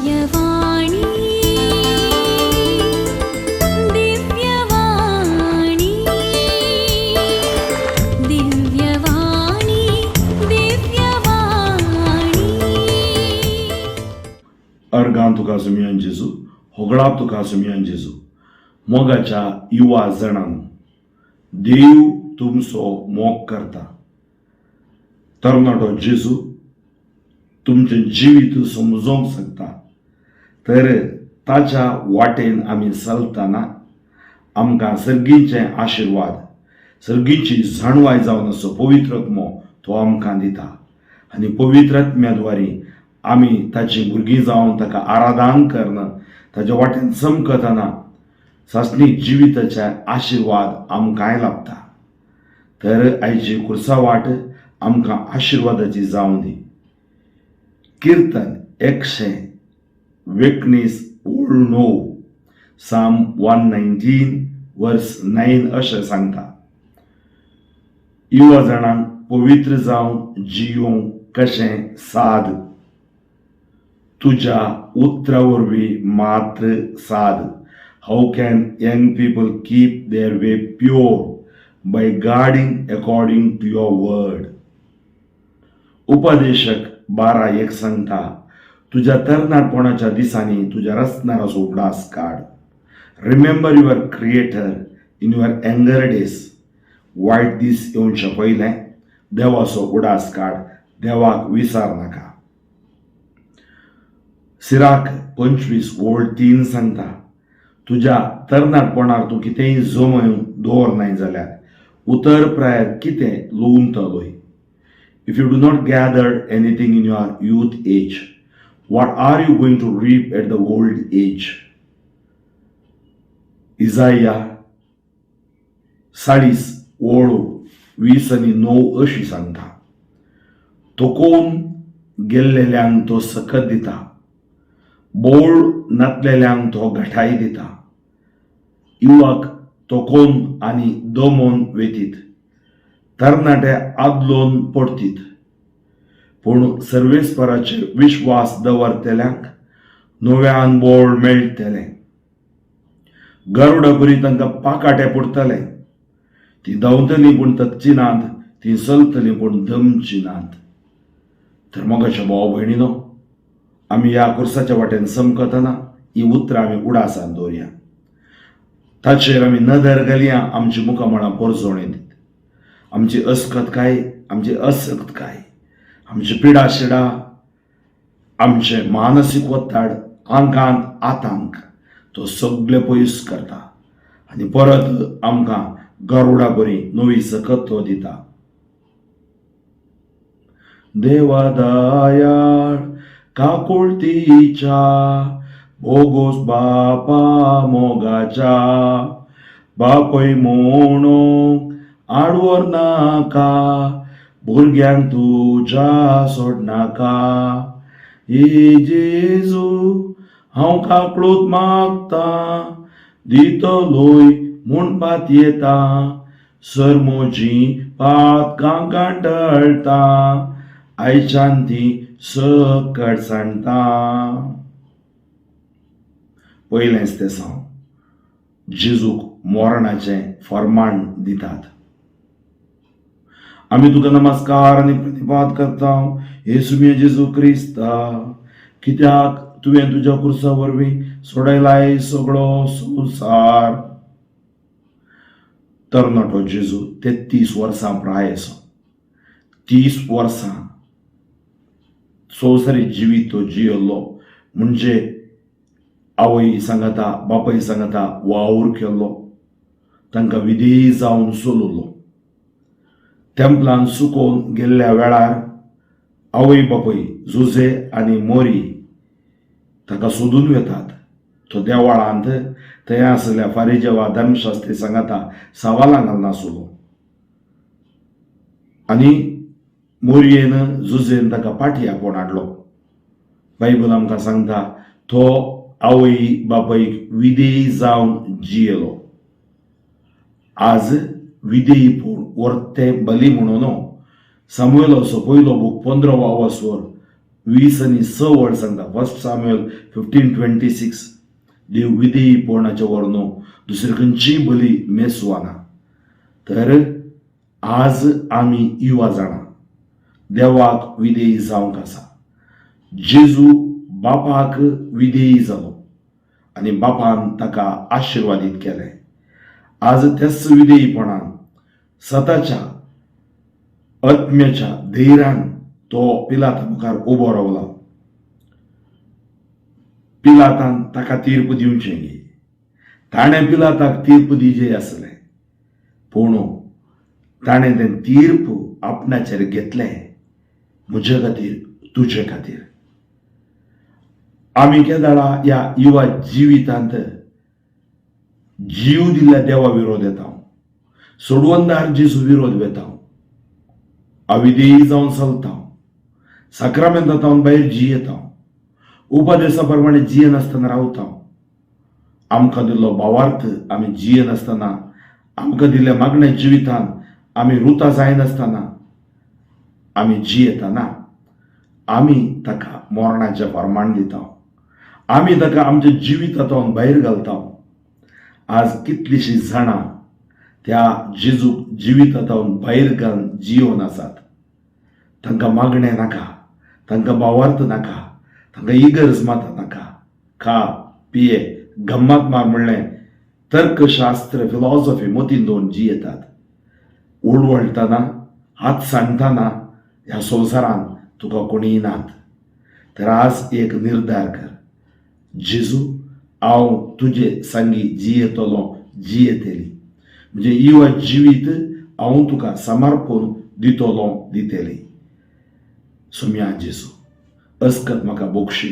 दिव्यवाणी, दिव्यवाणी, दिव्यवाणी, दिव्यवाणी. अर्गां तुका सुमयान जेजू, होगळाप तुका सुमयान जेजू. मोगाच्या युवा जणांनो, देव तुमचो मोग करता. तरणाटो जेजू तुमचें जिवीत समजोंक शकता. तर ताच्या वाटेन आमी चलतना आमकां सर्गीचे आशिर्वाद, सर्गीची जाणवाय जावन आसो पवित्र आत्मो तो आमकां दिता आनी पवित्र आत्म्या द्वारी आमी ताची भुरगीं जावन ताका आराधन करन ताच्या वाटेन चमकतना सासणीक जिविताचे आशिर्वाद आमकांय लाभता. तर आयची खुर्सा वाट आमकां आशिर्वादाची जावं दी. किर्तन 119 ओळ 9, Psalm 119 verse 9 अशें सांगता, युवा जाणांक पवित्र जावन जियोंक कशें साद, तुज्या उतरा वरवीं मात्र साद. How can young people keep their way pure? By guarding according to your word. उपदेशक 12:1 सांगता, तुझ्या तरणाटपणाच्या दिसांनी तुझ्या रचणाराचो उगडास काड. Remember your Creator in your younger days. वायट दीस येवचे पयलें देवाचो उगडास काड, देवाक विसार नाका. सिराक 25 ओळ 3 सांगता, तुज्या तरणाटपणार तूं कितेंय जमोवन दवरनाय जाल्यार उतर प्रायार कितें लुवतलोय? If you do not gather anything in your youth age, what are you going to reap at the old age? Isaiah 40 ओळ 20 आनी 9 अशी सांगता, थकून गेल्लेल्यांक तो सकत दिता, बोळ नातलेल्यांक तो घटाय दिता. युवक थकून आनी दमोन वेतीत, तरणाटे आदलोन पडतीत, पूण सर्वेस्पराचेर विश्वास दवरतल्यांक नव्यान बोळ मेळटलें. गरुडापरी तांकां पाकाटे पडटले. ती धांवतली पूण थकची नात, ती चलतली पूण दमची नात. तर मोगाच्या भाव भयणीनो, आमी ह्या खुर्साच्या वाटेन चमकतना ही उतरां आमी उडासान दवरया, ताचेर आमी नदर घालया. आमची मुखामळां पोरजोण दित, आमची अस्कतकाय, आमची असक्तकाय, आमची पिडा शिडा, आमचे मानसीक वत्ताड, आंकांत आतांक तो सगळे पयस करता आनी परत आमकां गरुडा बरी नवी सकत तो दिता. देवा दयाळ काकुळतीच्या, भोगोस बापा मोगाच्या, बापय म्हणूंक आडवर नाका, भुरग्यांक तुज्या सोडनाका. हे जेजू, हांव काकळूत मागता, दितलोय म्हूण पातयेता, सर म्हजी पातकां कांटळटा, आयच्यान ती सकट सांडटा. पयलेंच तें सांग, जेजूक मरणाचें फर्माण दितात. आमी तुका नमस्कार आनी प्रतिपाद करता, येसू जेजू क्रिस्ता, कित्याक तुवें तुज्या खुर्सा वरवीं सोडयलाय सगळो संवसार. तरणाटो जेजू 33 वर्सां प्राय आसा. 30 वर्सां संवसारी जिवीत तो जियेल्लो, म्हणजे आवय सांगाता, बापाय सांगाता वावर केल्लो, तांकां विधेयी जावन चलयलो. तेंपलान चुकोवन गेल्ल्या वेळार आवय बापूय जुजे आनी मोरी ताका सोदून वेतात. तो देवळांत थंय आसल्या फारिजेवा, धर्मशास्त्री सांगाता सवालां घालनासलो आनी मोरयेन जुजेन ताका पाटी आपोवन हाडलो. बायबल आमकां सांगता, तो आवय बापायक विधेयी जावन जियेलो. आज विधेयीपण वर्ते बली म्हणून सामुएलाचो पयलो बूक 15 वावसवर 20 आनी 6 वळ सांगता, फर्स्ट सामुएल 15:26, देव विधेयीपणाच्या वरनो दुसरी खंयचीय बली मेसवाना. तर आज आमी युवा जाणा देवाक विधेयी जावंक आसा. जेजू बापाक विधेयी जालो आनी बापान ताका आशिर्वादीत केलें. आज त्याच विधेयीपणान सताच्या आत्म्याच्या धैर्यान तो पिलाता मुखार उबो रावला. पिलातान ताका तीर्प दिवचें गे, ताणें पिलाताक तीर्प दिजे आसलें, पूण ताणें तें तीर्प आपणाचेर घेतलें म्हजे खातीर, तुजे खातीर. आमी केदाळा ह्या युवा जिवितांत जीव दिल्ल्या देवा विरोध येता, सोडवंदार जेजू विरोध वेता, अविधेयी जावन चलता, साक्रामेंतांत भायर जियेता, उपदेसा प्रमाणे जियेनासतना रावता. आमकां दिल्लो भावार्थ आमी जियेनासतना, आमकां दिल्ल्या मागण्या जिवितान आमी रुता जायनासतना आमी जियेतना आमी ताका मरणाचें फर्माण दिता, आमी ताका आमच्या जिवितांतल्यान भायर घालता. आज कितलींशीं जाणां त्या जेजूक जिवितांतल्यान भायर घालून जियोन आसात. तांकां मागणें नाका, तांकां भावार्थ नाका, तांकां इगर्ज मात नाका. खा पिये गम्मात मार म्हणलें तर्कशास्त्र फिलॉसॉफी मतीन दवरून जियेतात. उळवळटना हात सांगतना ह्या संवसारांत तुका कोणीय नात. तर आज एक निर्धार कर, जेजू हांव तुजे संगी जियेतलो, जियेतली, म्हणजे युवा जिवीत हांव तुका समर्पण दितलो, दितली. सुम्या जेजू, अस्कत म्हाका बोगशी,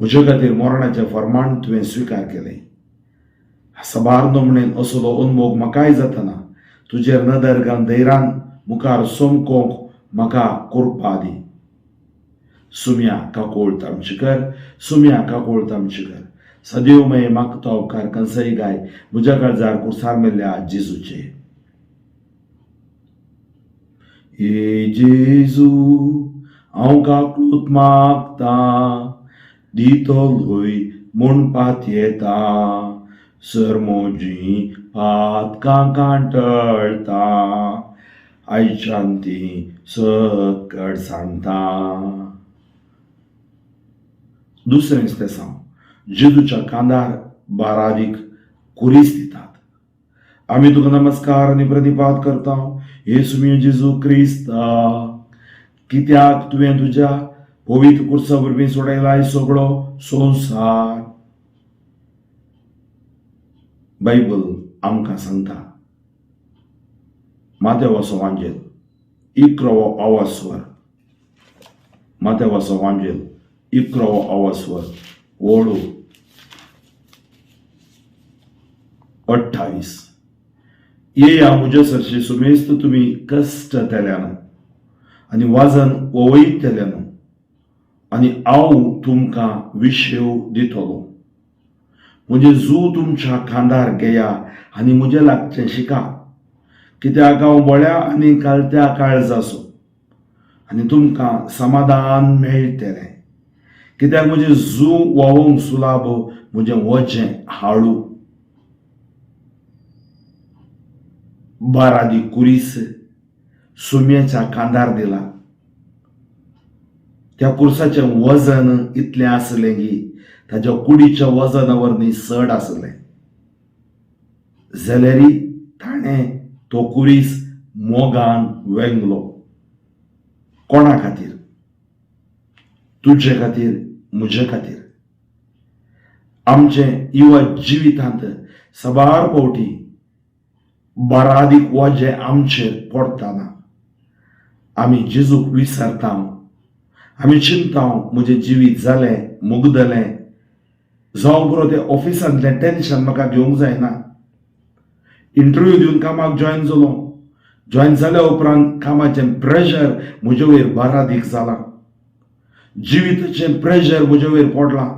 म्हजे खातीर मरणाचें फर्माण तुवें स्विकार केलें. साबार नमणेन असलो अनमोग म्हाकाय जातना तुजेर नदर घालून धैर्यान मुखार सोमकोंक म्हाका करपा दी. सुम्या काकोळ आमची कर, सुम्या काकोळ आमची कर. सदैव मागता उपकार कंसय गाय म्हज्या काळजार कुर्सार मेल्ल्या जेजूचे. हे जेजू हांव काकूत मागता, दितलोय म्हूण पातयेता, सर म्हजी पातकां कांटळता, आयच्यान ती सकट सांगता. दुसरें तेसांव जेजूच्या कांदार बारादीक कुरीस दितात. आमी तुका नमस्कार आनी प्रतिपाद करता हे सुमी जेजू क्रिस्ता, कित्याक तुवें तुज्या पवित्र कुर्सा वरवीं सोडयलाय सगळो संवसार. बायबल आमकां सांगता, मातेवाचो वांजेल 11वो आवास्वर, मातेवाचो वांजेल 11वो आवास्वर ओळू 28, येया म्हज्या सरशी सुमेस्त तुमी कश्ट तेल्यान आनी वाजन ओवयतल्यान, आनी हांव तुमकां विशेव दितलो. म्हजें जू तुमच्या खांदार घेया आनी म्हजें लागचें शिका, कित्याक हांव बळ्या आनी कालत्या काळजाचो, आनी तुमकां समाधान मेळटलें. कित्याक म्हजें जू व्हांवूंक सुलाभ, म्हजें वजें हाळू. बारादी कुरीस सुम्याच्या कांदार दिला. त्या कुर्साचें वजन इतलें आसलें की ताच्या कुडीच्या वजना वरवीं चड आसलें. जाल्यार ताणें तो कुरीस मोगान वेंगलो. कोणा खातीर? तुजे खातीर, म्हजे खातीर. आमचें युवा जिवितांत साबार फावटी बारादीक वजें आमचेर पडटना आमी जेजूक विसरता. आमी चिंता म्हजें जिवीत जालें, मुगदलें, जावं पुरो तें ऑफिसांतलें टेन्शन म्हाका घेवंक जायना. इंटरव्यू दिवन कामाक जॉयन जालो, जॉयन जाल्या उपरांत कामाचें प्रेशर म्हजे वयर बारादीक जालां, जिविताचें प्रेशर म्हजे वयर पडलां,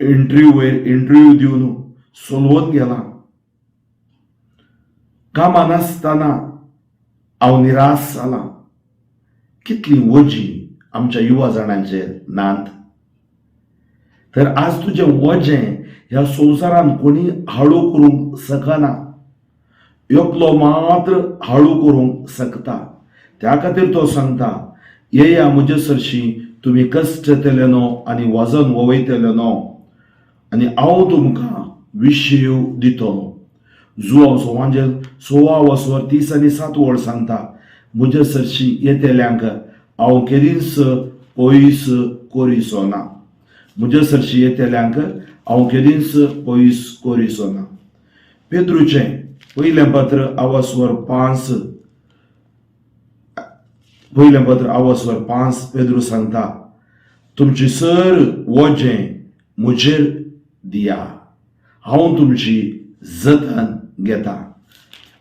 इंटरव्यू वयर इंटरव्यू दिवन सोलवून गेलां. कामां नासतना हांव निराश जालां. कितलीं वजीं आमच्या युवा जाणांचेर नात. तर आज तुजें वजें ह्या संवसारांत कोणी हाळू करूंक शकना, एकलो मात्र हाळू करूंक शकता. त्या खातीर तो सांगता, येया म्हजे सरशी तुमी कश्ट नो आनी वजन वयतले न्हू आनी हांव तुमकां विशीव दितलो. जुवांव सोवांजेल 16 वसवर 37 वळ सांगता, म्हजे सरशी येतल्यांक हांव केदींच पयस करिसो ना. म्हजे सरशी येतल्यांक हांव केदींच पयस करिसो ना. पेद्रूचें पयलें पत्र आवसवर 5, पयलें पत्र आवसवर 5, पेद्रू सांगता, तुमची सर वजें म्हजेर दिया, हांव तुमची जतन घेता.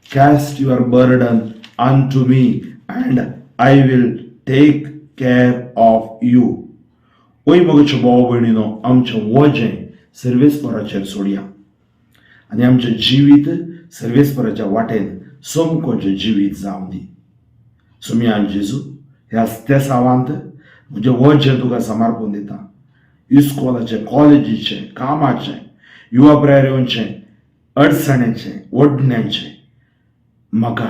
Cast your burden unto me and I will take care of you. ओय मोगाचे भाव भयणीनो, आमचें वजें सर्वेस्पराचेर सोडया आनी आमचें जिवीत सर्वेस्पराच्या वाटेन समकोचें जिवीत जावं दी. सुमयान जेजू, ह्या तेसावांत म्हजें वजें तुका समर्पण दिता. इस्कोलाचें, कॉलेजीचें, कामाचें, युवा प्रेरणेचें, अडचणेचें, ओडण्याचें, म्हाका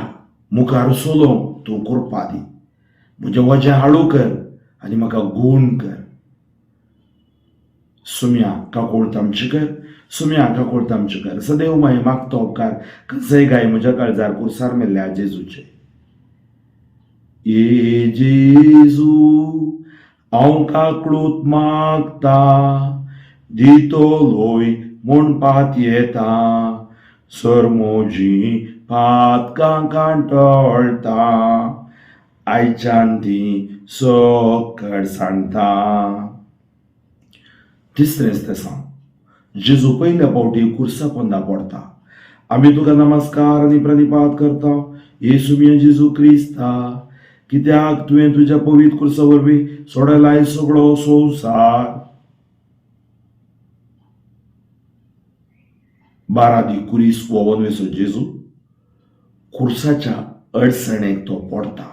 मुखार चलोवंक तूं कृपा दी. म्हजें वजें हाळू कर आनी म्हाका गूण कर. सुम्या काकूळत आमची कर, सुम्या काकूळत आमची कर. सदैव मागीर मागतो उपकार खंयचेय गाय म्हज्या काळजार कुर्सार मेल्ल्या जेजूचे. ए जेजू, हांव काकळूत मागता, दितलोय म्हूण पातयेता, सर म्हजी पातकां कांटळटा, आयच्यान ती सकट सांगता. तिसरेंच तें सांग, जेजू पयल्या फावटी कुर्सा पोंदा पडता. आमी तुका नमस्कार आनी प्रणिपात करता, येसू मिया जेजू क्रिस्ता, कित्याक तुवें तुज्या पवित्र कुर्सा वरवीं सोडलाय सगळो संवसार. 12 दी कुरीस वोवन जेजू कुर्साच्या अडचणेक तो पडता.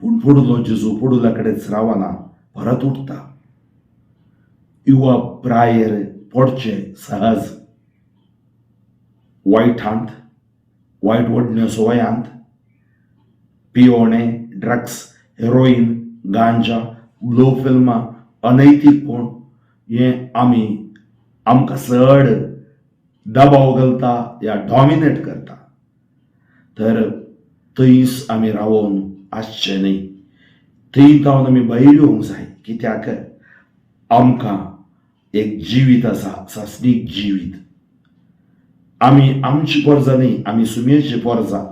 पूण पडलो जेजू पडुला कडेच रावना, परत उठता. युवा प्रायेर पडचे सहज वायटांत, वायट वडण्यो सवयांत, पियोणे, ड्रग्स, हेरोईन, गांजा, ब्लो फिल्मां, अनैतीकपण हें आमी आमकां चड दबाव घालता या डॉमिनेट करता. तर थंयच आमी रावोन आसचें न्हय, थंय तावन आमी भायर येवंक जाय. कित्याक आमकां एक जिवीत आसा, सासणीक जिवीत. आमी आमची पोरजा न्हय, आमी सुमयेची पोरजा.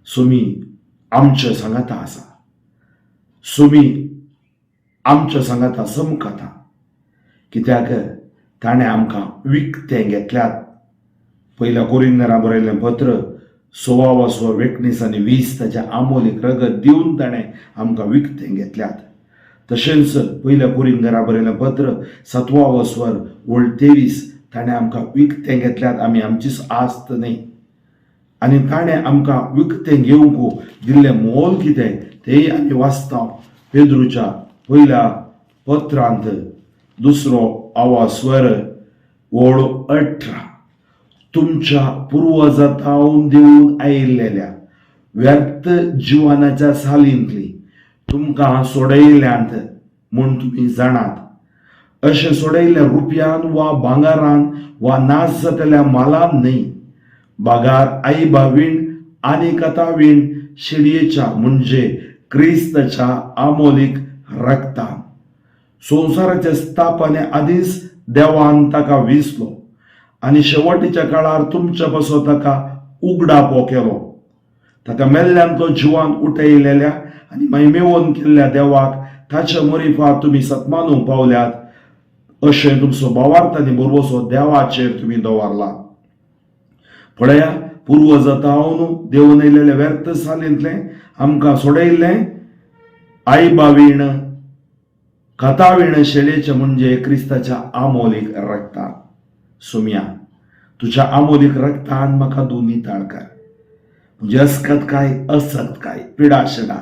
सुमी आमच्या सांगाता आसा, सुमी आमच्या सांगाता समकता. कित्याक ताणें आमकां विकतें घेतल्यात. पयल्या कोरिंदरा बरयल्लें पत्र 16 वासो 19 आनी 20, ताच्या आमोलीक रगत दिवन ताणें आमकां विकतें घेतल्यात. तशेंच पयल्या कोरिंदरा बरयल्लें पत्र 7 वस्वर ओळ 23, ताणें आमकां विकतें घेतल्यात, आमी आमचीच आस्त न्हय. आनी ताणें आमकां विकतें घेवंक दिल्लें मोल कितें तेंय आमी वाचता पेद्रूच्या पयल्या पत्रांत 2 आवास्वर ओळ 18, तुमच्या पुर्वजातावन दिवन आयिल्ल्या व्यर्थ जिवनाच्या सालींतली तुमकां सोडयल्यांत म्हूण तुमी जाणात. अशें सोडयल्ल्या रुपयान वा भांगारान वा नाश जातल्या मालान न्हय, बागार आई बावीण आनी कथावीण शेडयेच्या म्हणजे क्रिस्ताच्या आमोलीक रक्तान. संवसाराच्या स्थापने आदींच देवान ताका विसलो आनी शेवटीच्या काळार तुमच्या पासो ताका उगडापो केलो. ताका मेल्ल्यांतलो जिवान उठयलेल्या आनी महिमेवन केल्ल्या देवाक ताच्या मरिफा तुमी सत्मानूंक पावल्यात अशें तुमचो भावार्थ आनी बरोसो देवाचेर तुमी दवरला. पळया, पुर्वजातावन देवून येयलेले व्यर्थ सालींतलें आमकां सोडयल्लें आई बावीण कथावीण शेळेचे म्हणजे क्रिस्ताच्या आमोलीक रक्तान. सुम्या, तुझ्या आमोलीक रक्तान म्हाका दोनी ताळकार. म्हणजे अस्कत काय असत काय पिडा शिडा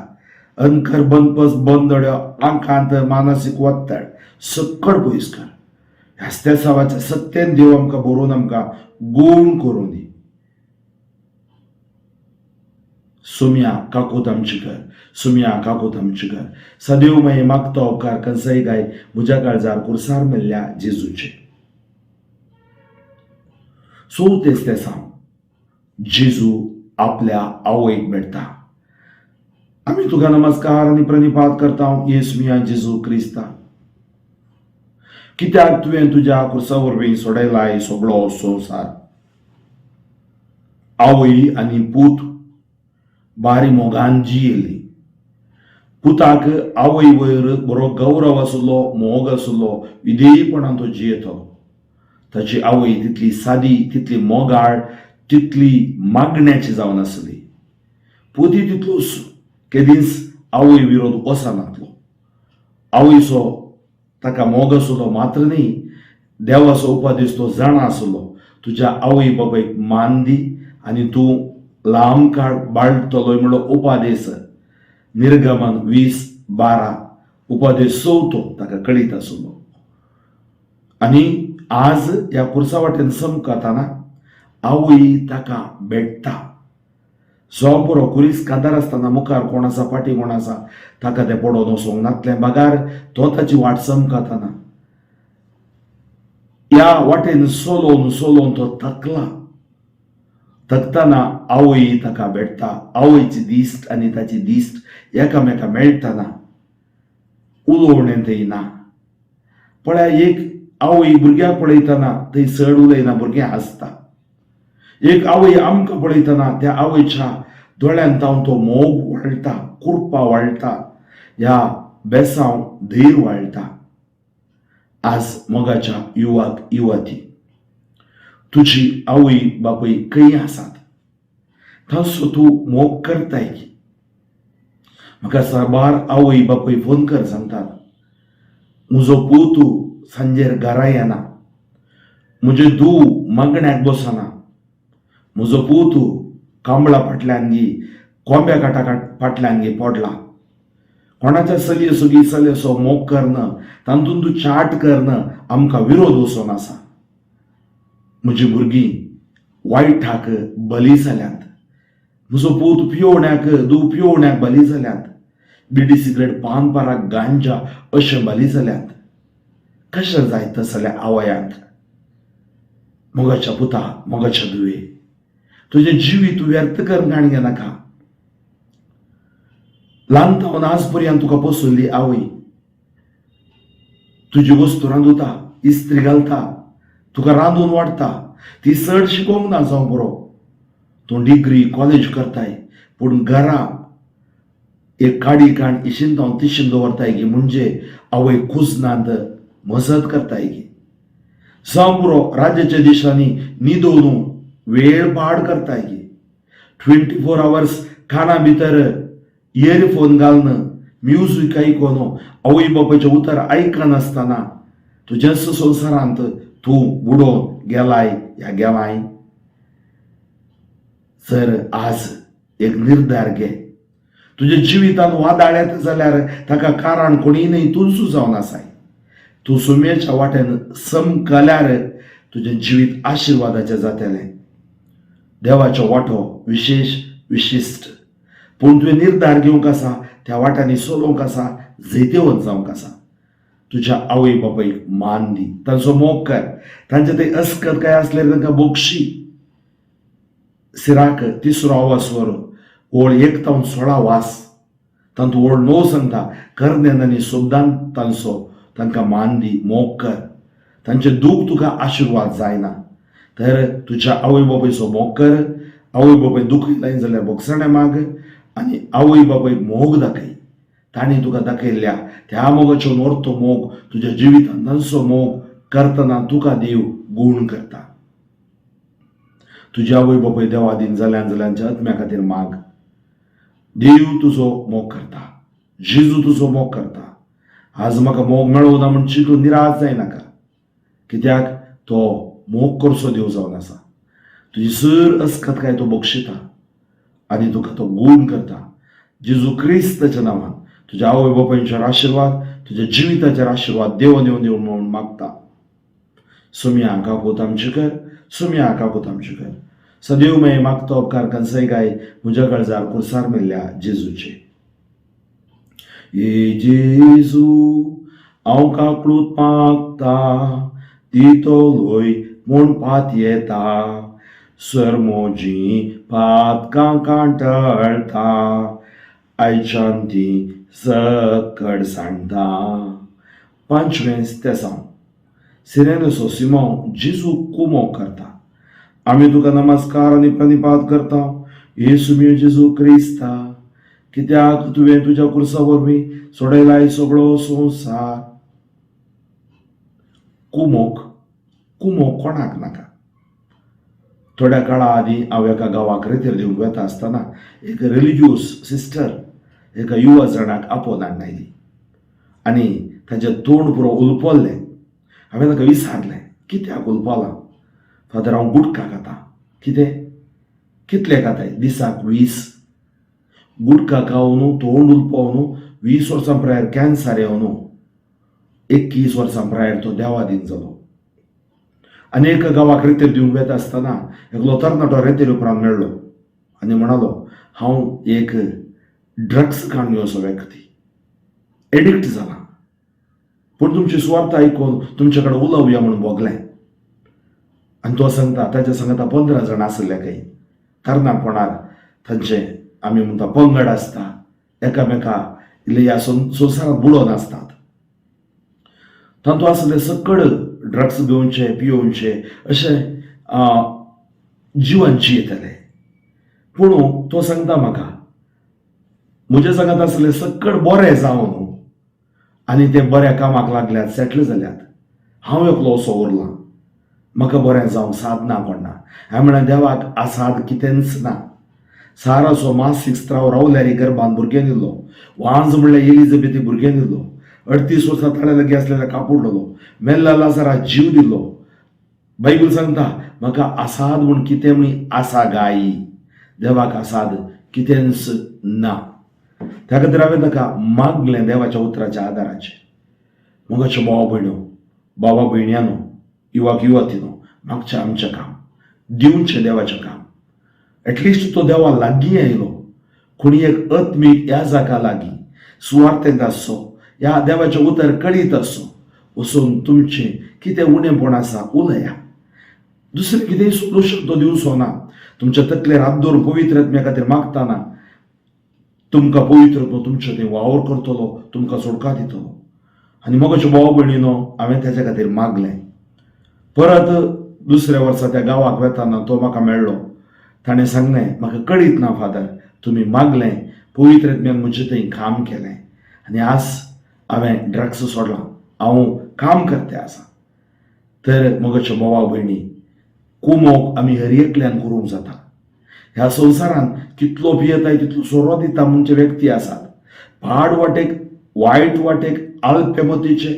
अंकर बनपस बंदड्यो आंकांत मानसीक वत्तड सक्कड पयस कर. ह्याच त्या सावाच्या सत्तेन देव आमकां बरोवन आमकां गूण करूं दी. सुम्या काकूत आमची कर, सुम्या काकूत आमची कर. सदैव मागीर मागता उपकार कंसय गाय म्हज्या काळजार कुर्सार मेल्ल्या जेजूचे. चवथेच तें सांग जेजू आपल्या आवयक मेळटा. आमी तुका नमस्कार आनी प्रणिपात करता येसमिया जेजू क्रिस्ता, कित्याक तुवें तुज्या कुर्सा वरवीं सोडयलाय सगळो संवसार. आवय आनी पूत बारी मोगान जियेली. पुताक आवय वयर बरो गौरव आसलो, मोग आसलो, विधेयपणान तो जियेतलो. ताची आवय तितली सादी, तितली मोगाळ, तितली मागण्याची जावन आसली. पुती तितलोच केदींच आवय विरोध वचनातलो. आवयचो ताका मोग आसलो मात्र न्ही, देवाचो उपदेश तो जाणा आसलो. तुज्या आवय बापायक मान दी आनी तूं लांब काळ बाळटलोय म्हणलो उपादेश निर्गमन 20:12 उपादेश चवथो ताका कळीत आसलो. आनी आज ह्या कुर्सा वाटेन समकताना आवय ताका भेटता. जावं पुरो कुरीस कांतार आसतना मुखार कोण आसा फाटीं कोण आसा ताका तें पडोवन वचोंक नातलें बगार तो ताची वाट चमकतना ह्या वाटेन चलोवन चलोवन तो थकला. थकतना आवय ताका भेटता. आवयची दिश्ट आनी ताची दिश्ट एकामेका मेळटना उलोवणें थंय ना. पळया एक आवय भुरग्याक पळयतना थंय चड उलयना, भुरगें हांसता. एक आवय आमकां पळयतना त्या आवयच्या दोळ्यान तावन तो मोग वाळटा, कुरपा वाळटा, ह्या बेसांव धीर वाळटा. आज मोगाच्या युवाक युवती, तुजी आवय बापूय खंय आसात तांचो तूं मोग करताय की? म्हाका साबार आवय बापूय फोन कर सांगतात, म्हजो पूत सांजेर घरा येना, म्हजें धूव मागण्याक बसना, म्हजो पूत कांबळा फाटल्यान गी कोंब्या काटा फाटल्यान गी पडला. कोणाच्या चलयेचो गी चलयेचो मोग करना, तातूंत तूं चाट करना, आमकां विरोध वचोन आसा. म्हजी भुरगीं वायटाक बली जाल्यांत, म्हजो पूत पियोवण्याक धूव पियोवण्याक बली जाल्यांत, बिडी सिगरेट पान पाराक गांजा अशें बली जाल्यांत. कशें जायत जाल्यार आवयांक? मोगाच्या पुता, मोगाच्या धुवे, तुजें जिवीत तूं व्यर्थ करून काणी घेनाका. ल्हान तावन आज पर्यंत तुका पोसुल्ली आवय तुजी वस्तू रांदुता, इस्त्री घालता, तुका रांदून वाडटा. ती चड शिकोवंक ना जावं बरो, तूं डिग्री कॉलेज करताय, पूण घरा एक काडी काण इशीन तावन तिशीन दवरताय गी, म्हणजे आवय कुजनांत मजत करताय गी. जावं पुरो राज्याच्या दिशांनी न्हिदोवन वेळ पाड करताय गी. 24 आवर्स काना भितर इयरफोन घालून म्युजीक आयकून आवय बापायचें उतर आयकनासतना तुज्याच संवसारांत तूं बुडोवन गेलाय ह्या गेलाय. सर आज एक निर्धार घे, तुज्या जिवितान वादळ येता जाल्यार ताका कारण कोणीय न्हय, तूंच जावन आसाय. तूं सुमेच्या वाटेन समकल्यार तुजें जिवीत आशिर्वादाचें जातलें. देवाचो वांटो विशेश विशिश्ट, पूण तुवें निर्धार घेवंक आसा, त्या वाट्यांनी चलोवंक आसा, जैतेवंत जावंक आसा. तुज्या आवय बापायक मान दी, तांचो मोग कर, तांचे ते अस्कत काय आसल्यार तांकां बक्षी. सिराक तिसरो आवाज वर ओळ 1 तावन 16 वास, तांतूं ओळ 9 सांगता, करण्यान आनी शब्दान तांचो तांकां मान दी, मोग कर, तांचें दूख तुका आशिर्वाद जायना. तर तुज्या आवय बापायचो मोग कर, आवय बापाय दुखयलाय जाल्यार बोगसणें माग आनी आवय बापायक मोग दाखय. तांणी तुका दाखयल्ल्या त्या मोगाचो नोर्तो मोग तुज्या जिवितांत तांचो मोग करतना तुका देव गूण करता. तुज्या आवय बापाय देवादीन जाल्यान जाल्यांच्या आत्म्या खातीर माग. देव तुजो मोग करता, जेजू तुजो मोग करता. आज म्हाका मोग मेळोना म्हण चिंतून निराश जायनाका, कित्याक तो मोग करचो देव जावन आसा. तुजी सर अस्कत काय तो बक्षिता आनी तुका तो गूण करता. जेजू क्रिस्ताच्या नांवान तुज्या आवय बापायंचेर आशिर्वाद, तुज्या जिविताचेर आशिर्वाद देव देव देव म्हणून मागता. सुमया काकूत आमची कर, सुमया काकूत आमची कर. सदैव मे मागता उपकार कंसय गाय म्हज्या काळजार कुर्सार मेल्ल्या जेजूचे. ए जेजू हांव काकळूत मागता, दितलोय म्हूण पातयेता, सर म्हजी पातकां कांटळटा, आयच्यान ती सकड सांडटा. पांचवें तेसांव. सिरेनसो सिमांव जेजू कुमोक करता. आमी तुका नमस्कार आनी प्रणिपात करता येसू मियो जेजू क्रिस्ता, कित्याक तुवें तुज्या कुर्सा वरवीं सोडयलाय सगळो संवसार. कुमोक कुमोक कोणाक नाका. थोड्या काळा आदीं हांव एका गांवाक रेतेर दिवंक वेता आसतना एक रिलिजियस सिस्टर एका युवा जाणाक आपोवन हाडून आयली आनी ताचें तोंड पुरो उलपल्लें. हांवें ताका विचारलें, कित्याक उलपालां? फादर, हांव गुटखा खाता. कितें? कितले खाताय? दिसाक 20. गुटखा खावन तोंड उलपावन 20 वर्सां प्रायर कॅन्सर येवन 21 वर्सां प्रायर तो देवादीन जालो. आनी एका गांवाक रेतेर दिवंक वेता आसतना एकलो तरणाटो रेतेर उपरांत मेळ्ळो आनी म्हणालो, हांव एक ड्रग्स काडणी असो व्यक्ती, एडिक्ट जाला, पूण तुमची सुवार्थ आयकून तुमचे कडेन उलोवया म्हणून भोगलें. आनी तो सांगता ताच्या सांगता 15 जाण आसले खंय तरणाटपणार तांचे आमी म्हणटा पंगड आसता, एकामेका इल्ले ह्या संवसारांत बुडोवन आसतात. तातूंत आसले सकड ड्रग्स घेवचे पियोवचे अशें जिवन जियेतले. पूण तो सांगता म्हाका म्हज्या सांगत आसले सकड बरें जावन न्हू आनी ते बऱ्या कामाक लागल्यात, सेटल जाल्यात, हांव एकलो असो उरलां, म्हाका बरें जावंक साद ना कोण ना. हांवें म्हणलें देवाक आसाद कितेंच ना. साराचो मासीक स्त्राव रावल्यार गर्भान भुरगें दिल्लो, वांज म्हणल्यार एलिझाबेथी भुरगें दिल्लो, 38 वर्सां ताळ्या लागीं आसलेल्या कापुडलेलो, मेल्ल्या लाजरा जीव दिल्लो. बायबल सांगता म्हाका आसाद म्हूण कितें म्हूण आसा गायी, देवाक आसाद कितेंच ना. त्या खातीर हांवें ताका मागलें देवाच्या उतराच्या आदाराचेर. मोगाच्यो भाव भयण्यो, बाबा भयण्यानो, युवाक युवतीनो, मागचें आमचें काम, दिवचें देवाचें काम. एटलिस्ट तो देवा लागीं आयलो, कोणी एक आत्मीक ह्या जागा लागीं सुवार्थेंत आसचो, ह्या देवाचें उतर कळीत आसचो, वचून तुमचें कितें उणेपण आसा उलया. दुसरें कितेंय सोल्युशन तो दिवचो ना. तुमच्या तकलेर हात दवरून पवित्र आत्म्या खातीर मागतना तुमकां पवित्र आत्मो तुमचे थंय वावर करतलो, तुमकां सोडका दितलो. आनी मोगाच्यो भाव भयणीनो, हांवें ताच्या खातीर मागलें. परत दुसऱ्या वर्सा त्या गांवाक वेताना तो म्हाका मेळ्ळो. ताणें सांगलें, म्हाका कळीत ना फादर, तुमी मागलें, पवित्र आत्म्यान म्हजें थंय काम केलें आनी आज हांवें ड्रग्स सोडलां, हांव काम करते आसा. तर मोगाच्यो भावा भयणी, कुमोक आमी हर एकल्यान करूंक जाता. ह्या संवसारांत कितलो पियेताय तितलो सोरो दिता म्हणचे व्यक्ती आसात. पाड वाटेक, वायट वाटेक, आल्पेमतीचे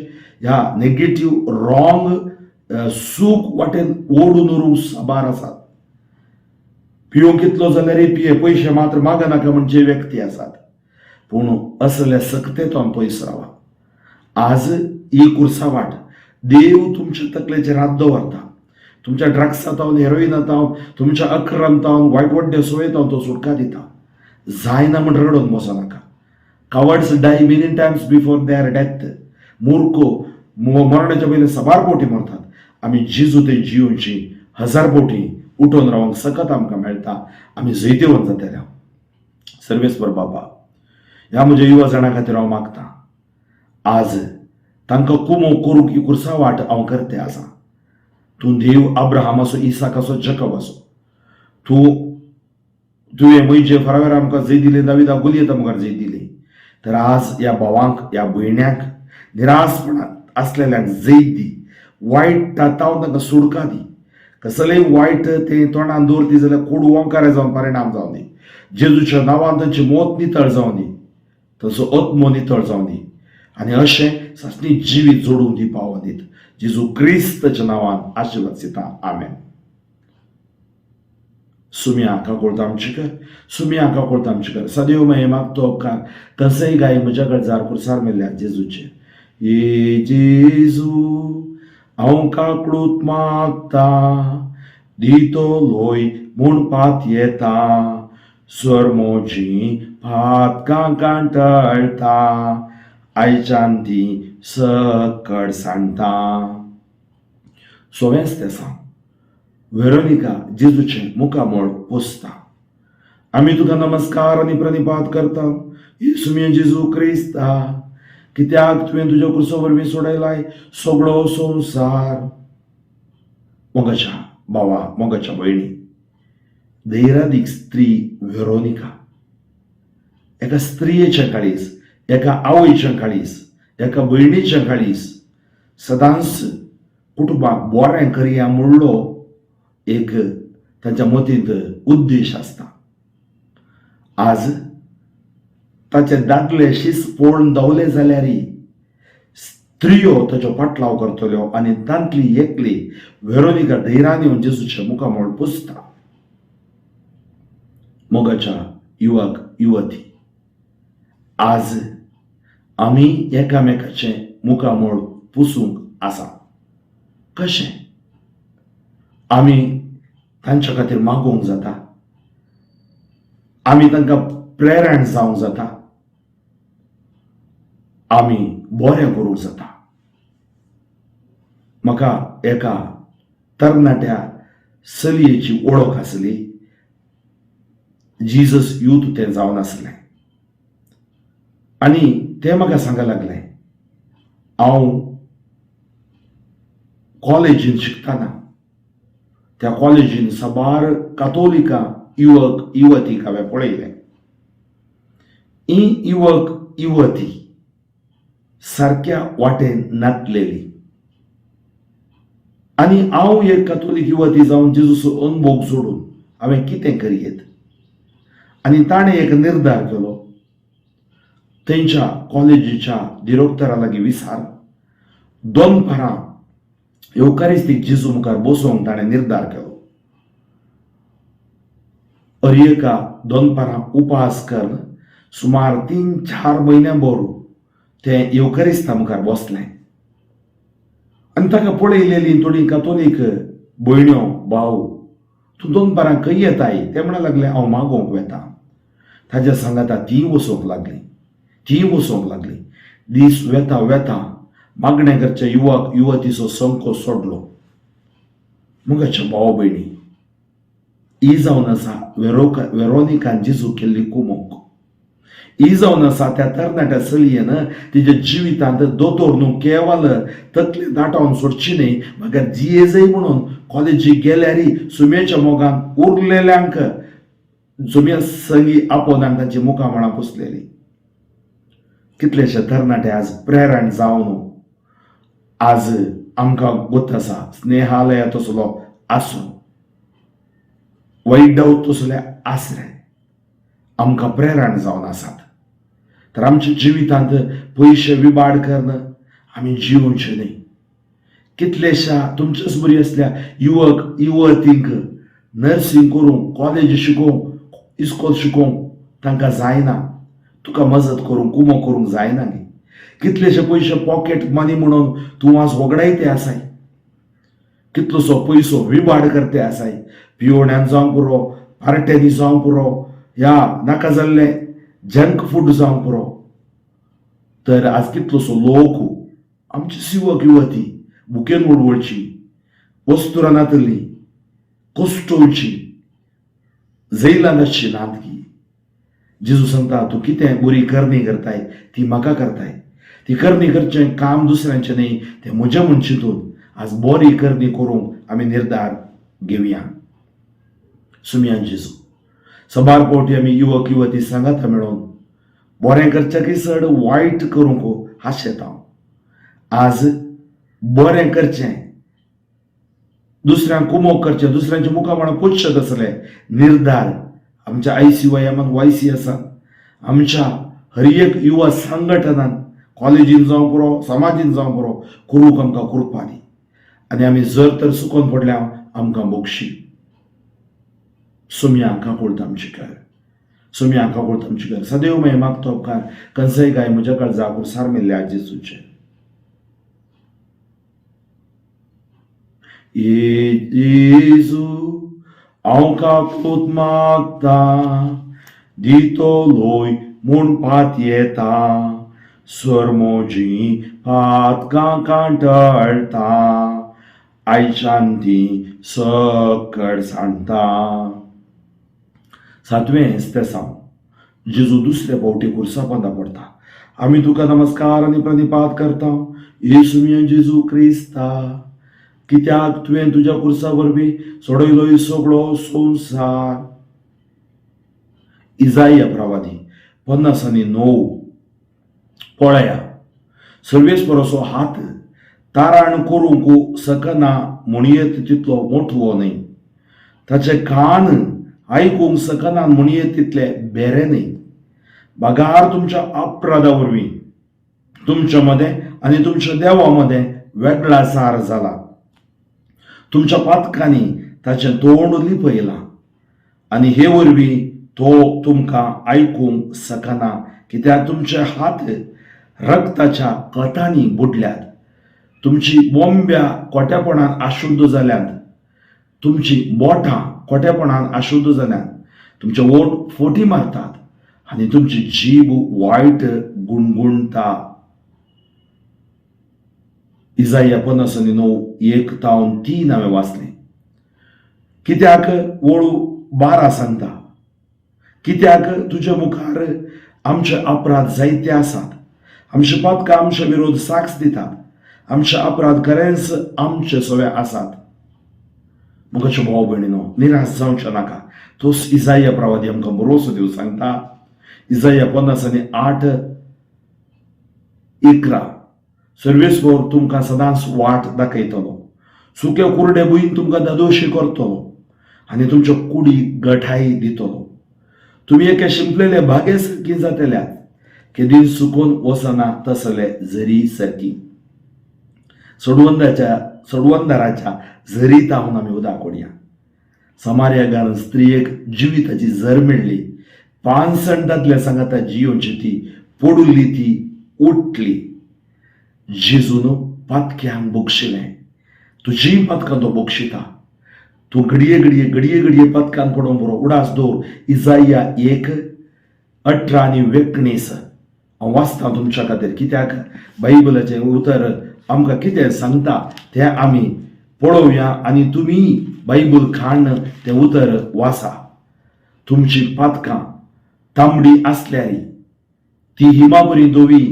ह्या नेगेटीव रॉंग सूख वाटेन ओडून उरूंक साबार आसात. पियोंक कितलो जाल्यारय पिये, पयशे मात्र मागनाका म्हणचे व्यक्ती आसात. पूण असल्या सक्तेंत पयस रावा. आज ही कुर्सा वाट देव तुमच्या तकलेचेर हात दवरता. तुमच्या ड्रग्सा तावन, हेरोइना तावन, तुमच्या अक्रम तावन, वायट वाड्या सोये तावन तो सुटका दिता. जायना म्हण रडोवन बसो नाका. Cowards die many times before their death. मूर्ख मरणाच्या पयलीं साबार फावटी मरतात. आमी जिजू ते जियोवची हजार फावटी उठोवन रावंक सकत आमकां मेळटा. आमी जैतिवंत जातले. सर्वेस्पर बाबा, ह्या म्हज्या युवा जाणां खातीर हांव मागता, आज तांकां कुमो करूंक ही कुर्सा वाट हांव करते आसा. तूं देव अब्राहमाचो, इसाकाचो, जकबाचो. तुवें म्हजे फरावेर आमकां जैत दिली, दाविदा गुलयता मुखार जैत दिली. तर आज ह्या भावांक, ह्या भयण्यांक, निरासपणांत आसलेल्यांक जैत दी. वायट तावन तांकां सुडका दी. कसलेय वायट ते तोंडान दवरती जाल्यार कोडू ओंकारे जावन परिणाम जावं दी. जेजूच्या नांवान तांची मोत नितळ जावं दी, तांचो आत्मो नितळ जावं दी आनी अशें सासणी जिवीत जोडूंक दी पावोन दीत. जेजू क्रिस्ताच्या नांवान आशिर्वाद दिता. आमेन. सुम्या काकुळत आमची कर, सुम्या काकुळत आमची कर. सदैव मये मागतो उपकार कसंय गाय म्हज्या गळजार कुर्सार मेल्ल्या जेजूचे. ये जेजू हांव काकळूत मागता, दितो लोय म्हूण पात येता, सर म्हजी पातकां कांटळटा, आयच्यान ती सकड सांडटा. सोवेंच तें सांग वेरोनिका जेजूचें मुखामळ पोसता. आमी तुका नमस्कार आनी प्रणिपात करता येसुमे जेजू क्रिस्ता, कित्याक तुवें तुज्या कुर्सा वरवीं सोडयलाय सगळो संवसार. मोगाच्या भावा, मोगाच्या भयणी, धैरादीक स्त्री वेरोनिका, एका स्त्रियेचें काळीज, एका आवयचें काळीज, एका भयणीचें काळीज सदांच कुटुंबाक बरें करया म्हणलो एक तांच्या मतींत उद्देश आसता. आज ताचे दादले शीस पळोवन धांवले जाल्यार स्त्रियो ताचो पाटलाव करतल्यो आनी तांतली एकली वेरोनिका धैर्यान येवन जेजूच्या मुखामळ पुसता. मोगाच्या युवक युवती, आज आमी एकामेकाचें मुखामळ पुसूंक आसा. कशें आमी तांच्या खातीर मागोवंक जाता, आमी तांकां प्रेरण जावंक जाता, आमी बरें करूंक जाता. म्हाका एका तरणाट्या चलयेची वळख आसली, जीजस यूथ तें जावन आसलें आनी तें म्हाका सांगा लागलें, हांव कॉलेजीन शिकतना त्या कॉलेजीन साबार कातोलिका युवक युवतीक हांवें पळयलें. ही युवक युवती सारक्या वाटेन नातलेली आनी हांव एक कातोलीक युवती जावन जेजूचो अनभोग सोडून हांवें कितें करयेत. आनी ताणें एक निर्धार केलो, थंयच्या कॉलेजीच्या दिरोक्तरा लागीं विचार दनपारां येवकारिस्तीक जेजू मुखार बसोवंक ताणें निर्धार केलो. हर एका दनपारां उपास करून सुमार 3-4 म्हयन्यां भर तें येवकारिस्ता मुखार बसलें आनी ताका पळयलेली थोडीं कातोलीक भयण्यो भाव, तूं दनपारां खंय येताय? ते म्हणा लागले, हांव मागोवंक वेता. ताज्या सांगाता तीं वचोंक लागलीं, तीं वचोंक लागलीं. दीस वेता वेता मागणें करच्या युवक युवतीचो संको सोडलो. मोगाच्या भाव भयणी, ही जावन आसा वेरोनिकान जेजू केल्ली कुमोक. ही जावन आसा त्या तरणाट्या चलयेन तिच्या जिवितांत दोतोर न्हू केवल तकली दाटावन सोडची न्हय, मगर जियेजय म्हणून कॉलेजीक गेल्यार सुमेच्या मोगान उरलेल्यांक जुम्या संगी आपोवन आनी तांची मुखामळां पुसलेली. कितलेशे तरणाटे आज प्रेरण जावन आज आमकां गोत आसा स्नेहालया तसलो आसूं, वायट डावत तसले आसरे आमकां प्रेरण जावन आसात. तर आमच्या जिवितांत पयशे विबाड करून आमी जिवचे न्हय. कितलेशा तुमच्याच बरी आसल्या युवक युवतींक नर्सिंग करूंक, कॉलेज शिकोवंक, इस्कोल शिकोवंक तांकां जायना, तुका मजत करूंक कुमो करूंक जायना गी. कितलेशे पयशे पॉकेट मनी म्हणून तूं आज वगडायते आसाय, कितलोसो पयसो विबाड करते आसाय, पियोण्यान जावंक पुरो, पार्ट्यांनी जावंक पुरो, ह्या नाका जाल्लें जंक फूड जावंक पुरो. तर आज कितलोसो लोक आमची युवक युवती भुकेन वडवळची, वस्तुरां नातली, कोश्टोवची, जैलान आसची नात की. जेजू सांगता, तूं कितें बरी करणी करताय ती म्हाका करताय, ती करणी करचें काम दुसऱ्यांचें न्हय, तें म्हजें म्हूण चिंतून आज बरी करणी करूंक आमी निर्धार घेवया. सुमयान जेजू. सबार फावटी आमी युवक युवती सांगाता मेळोन बरें करच्याकय चड वायट करूंक हांशेता. आज बरें करचें, दुसऱ्यांक कुमोक करचें, दुसऱ्यांच्या मुखामळां पुसचें तसले निर्धार आमच्या I C Y एमान, वाय सी एसान, आमच्या हर एक युवा संघटनान, कॉलेजीन जावं पुरो, समाजीन जावं पुरो, करूंक आमकां कृपा दी. आनी आमी जर तर चुकोन पडल्या आमकां बोगशी. सोमया काकुळट आमची कर, सोमया काकुळट आमची कर. सदैव मय मागतो उपकार कंसय गाय म्हज्या काळजा कुर्सार मेल्ल्या जेजूचे. ए जेजू हांव काकूत मागता, दितलोय म्हूण पातयेता, सर म्हजी पातकां कांटळटा, आयच्यान ती सकड सांडटा. सातवें तेसांव. जेजू दुसरे फावटी कुर्सा पोंदा पडटा. आमी तुका नमस्कार आनी प्रणिपात करता येसू मिया जेजू क्रिस्ता, कित्याक तुवें तुज्या कुर्सा वरवीं सोडयलो सगळो संवसार. इजाया प्रवादी 59. पळया, सर्वेस्पराचो हात ताराण करूंक शकना म्हणयेत तितलो मोठो न्हय, ताचे कान आयकूंक शकना म्हणयेत तितले बेरे न्हय. बगार तुमच्या अपराधा वरवीं तुमच्या मदें आनी तुमच्या देवा मदें वेगळासार जाला. तुमच्या पातकांनी ताचें तोंड लिपयलां आनी हे वरवीं तो तुमकां आयकूंक शकना, कित्याक तुमचे हात रक्ताच्या कथांनी बुडल्यात, तुमची बोंब्या खोटेपणान अशुद्ध जाल्यात, तुमची बोटां खोटेपणान अशुद्ध जाल्यात, तुमचे ओट फोटी मारतात आनी तुमची जीब वायट गुणगुणता. इजाया 59 1 तावन 3 हांवें वाचलें. कित्याक वळू 12 सांगता, कित्याक तुज्या मुखार आमचे अपराध जायते आसात, आमचे पातकां आमचे विरोध साक्ष दितात, आमचे अपराध खरेंच आमचे सवे आसात. मुखाचे भाव भयणीनो, निराश जावचें नाका. तोच इजाया प्रवादी आमकां बरोसो दिवन सांगता. इजाया 58 11, सर्वेस्पर तुमकां सदांच वाट दाखयतलो, सुके कुरडे भुंयन तुमकां दादोशी करतलो आनी तुमच्या कुडीक गठाय दितलो. तुमी एके शिंपलेले भागे सारकी जातल्यात, केदीं सुकून वचना तसले झरी सारकी. सोडवंदाराच्या झरी तावन आमी उदक ओडया. समार्या गान स्त्रियेक जिविताची झर मेळ्ळी. 5 दादल्या सांगाता जियोची ती पडुल्ली ती उठली. जेजून पातक्यांक बक्षिलें, तुजी पातकां तो बक्षिता. तूं घडये घडये घडये घडये पातकान पडोवंक बरो उडास दवर. इजाया 1 18 आनी 19 हांव वाचता तुमच्या खातीर, कित्याक बायबलाचें उतर आमकां कितें सांगता तें आमी पळोवया आनी तुमी बायबल खाण तें उतर वाचा. तुमची पातकां तांबडी आसल्यार ती हिमाबरी धवी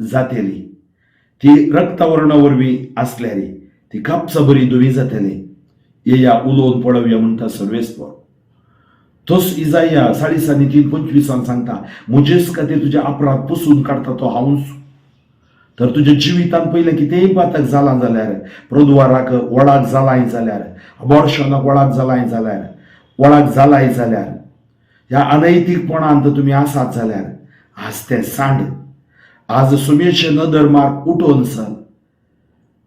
जातली, ती रक्तवर्णा वरवीं आसल्यार ती कापसा बरी धवी जातली. येया उलोवन पळोवया म्हणटा सर्वेस्पर. तोच इजाया 40 आनी 3 25 सांगता, म्हजेच खातीर तुजे अपराध पुसून काडटा तो हांवूच. तर तुज्या जिवितान पयलें कितेंय पातक जालां जाल्यार, प्रद्वाराक वळाक जालाय जाल्यार, अबॉर्शनाक वळाक जालाय जाल्यार, वळाक जालाय जाल्यार, ह्या अनैतीकपणांत तुमी आसात जाल्यार आज तें सांड. आज सुमेचे नदर मार, उठोवन चल.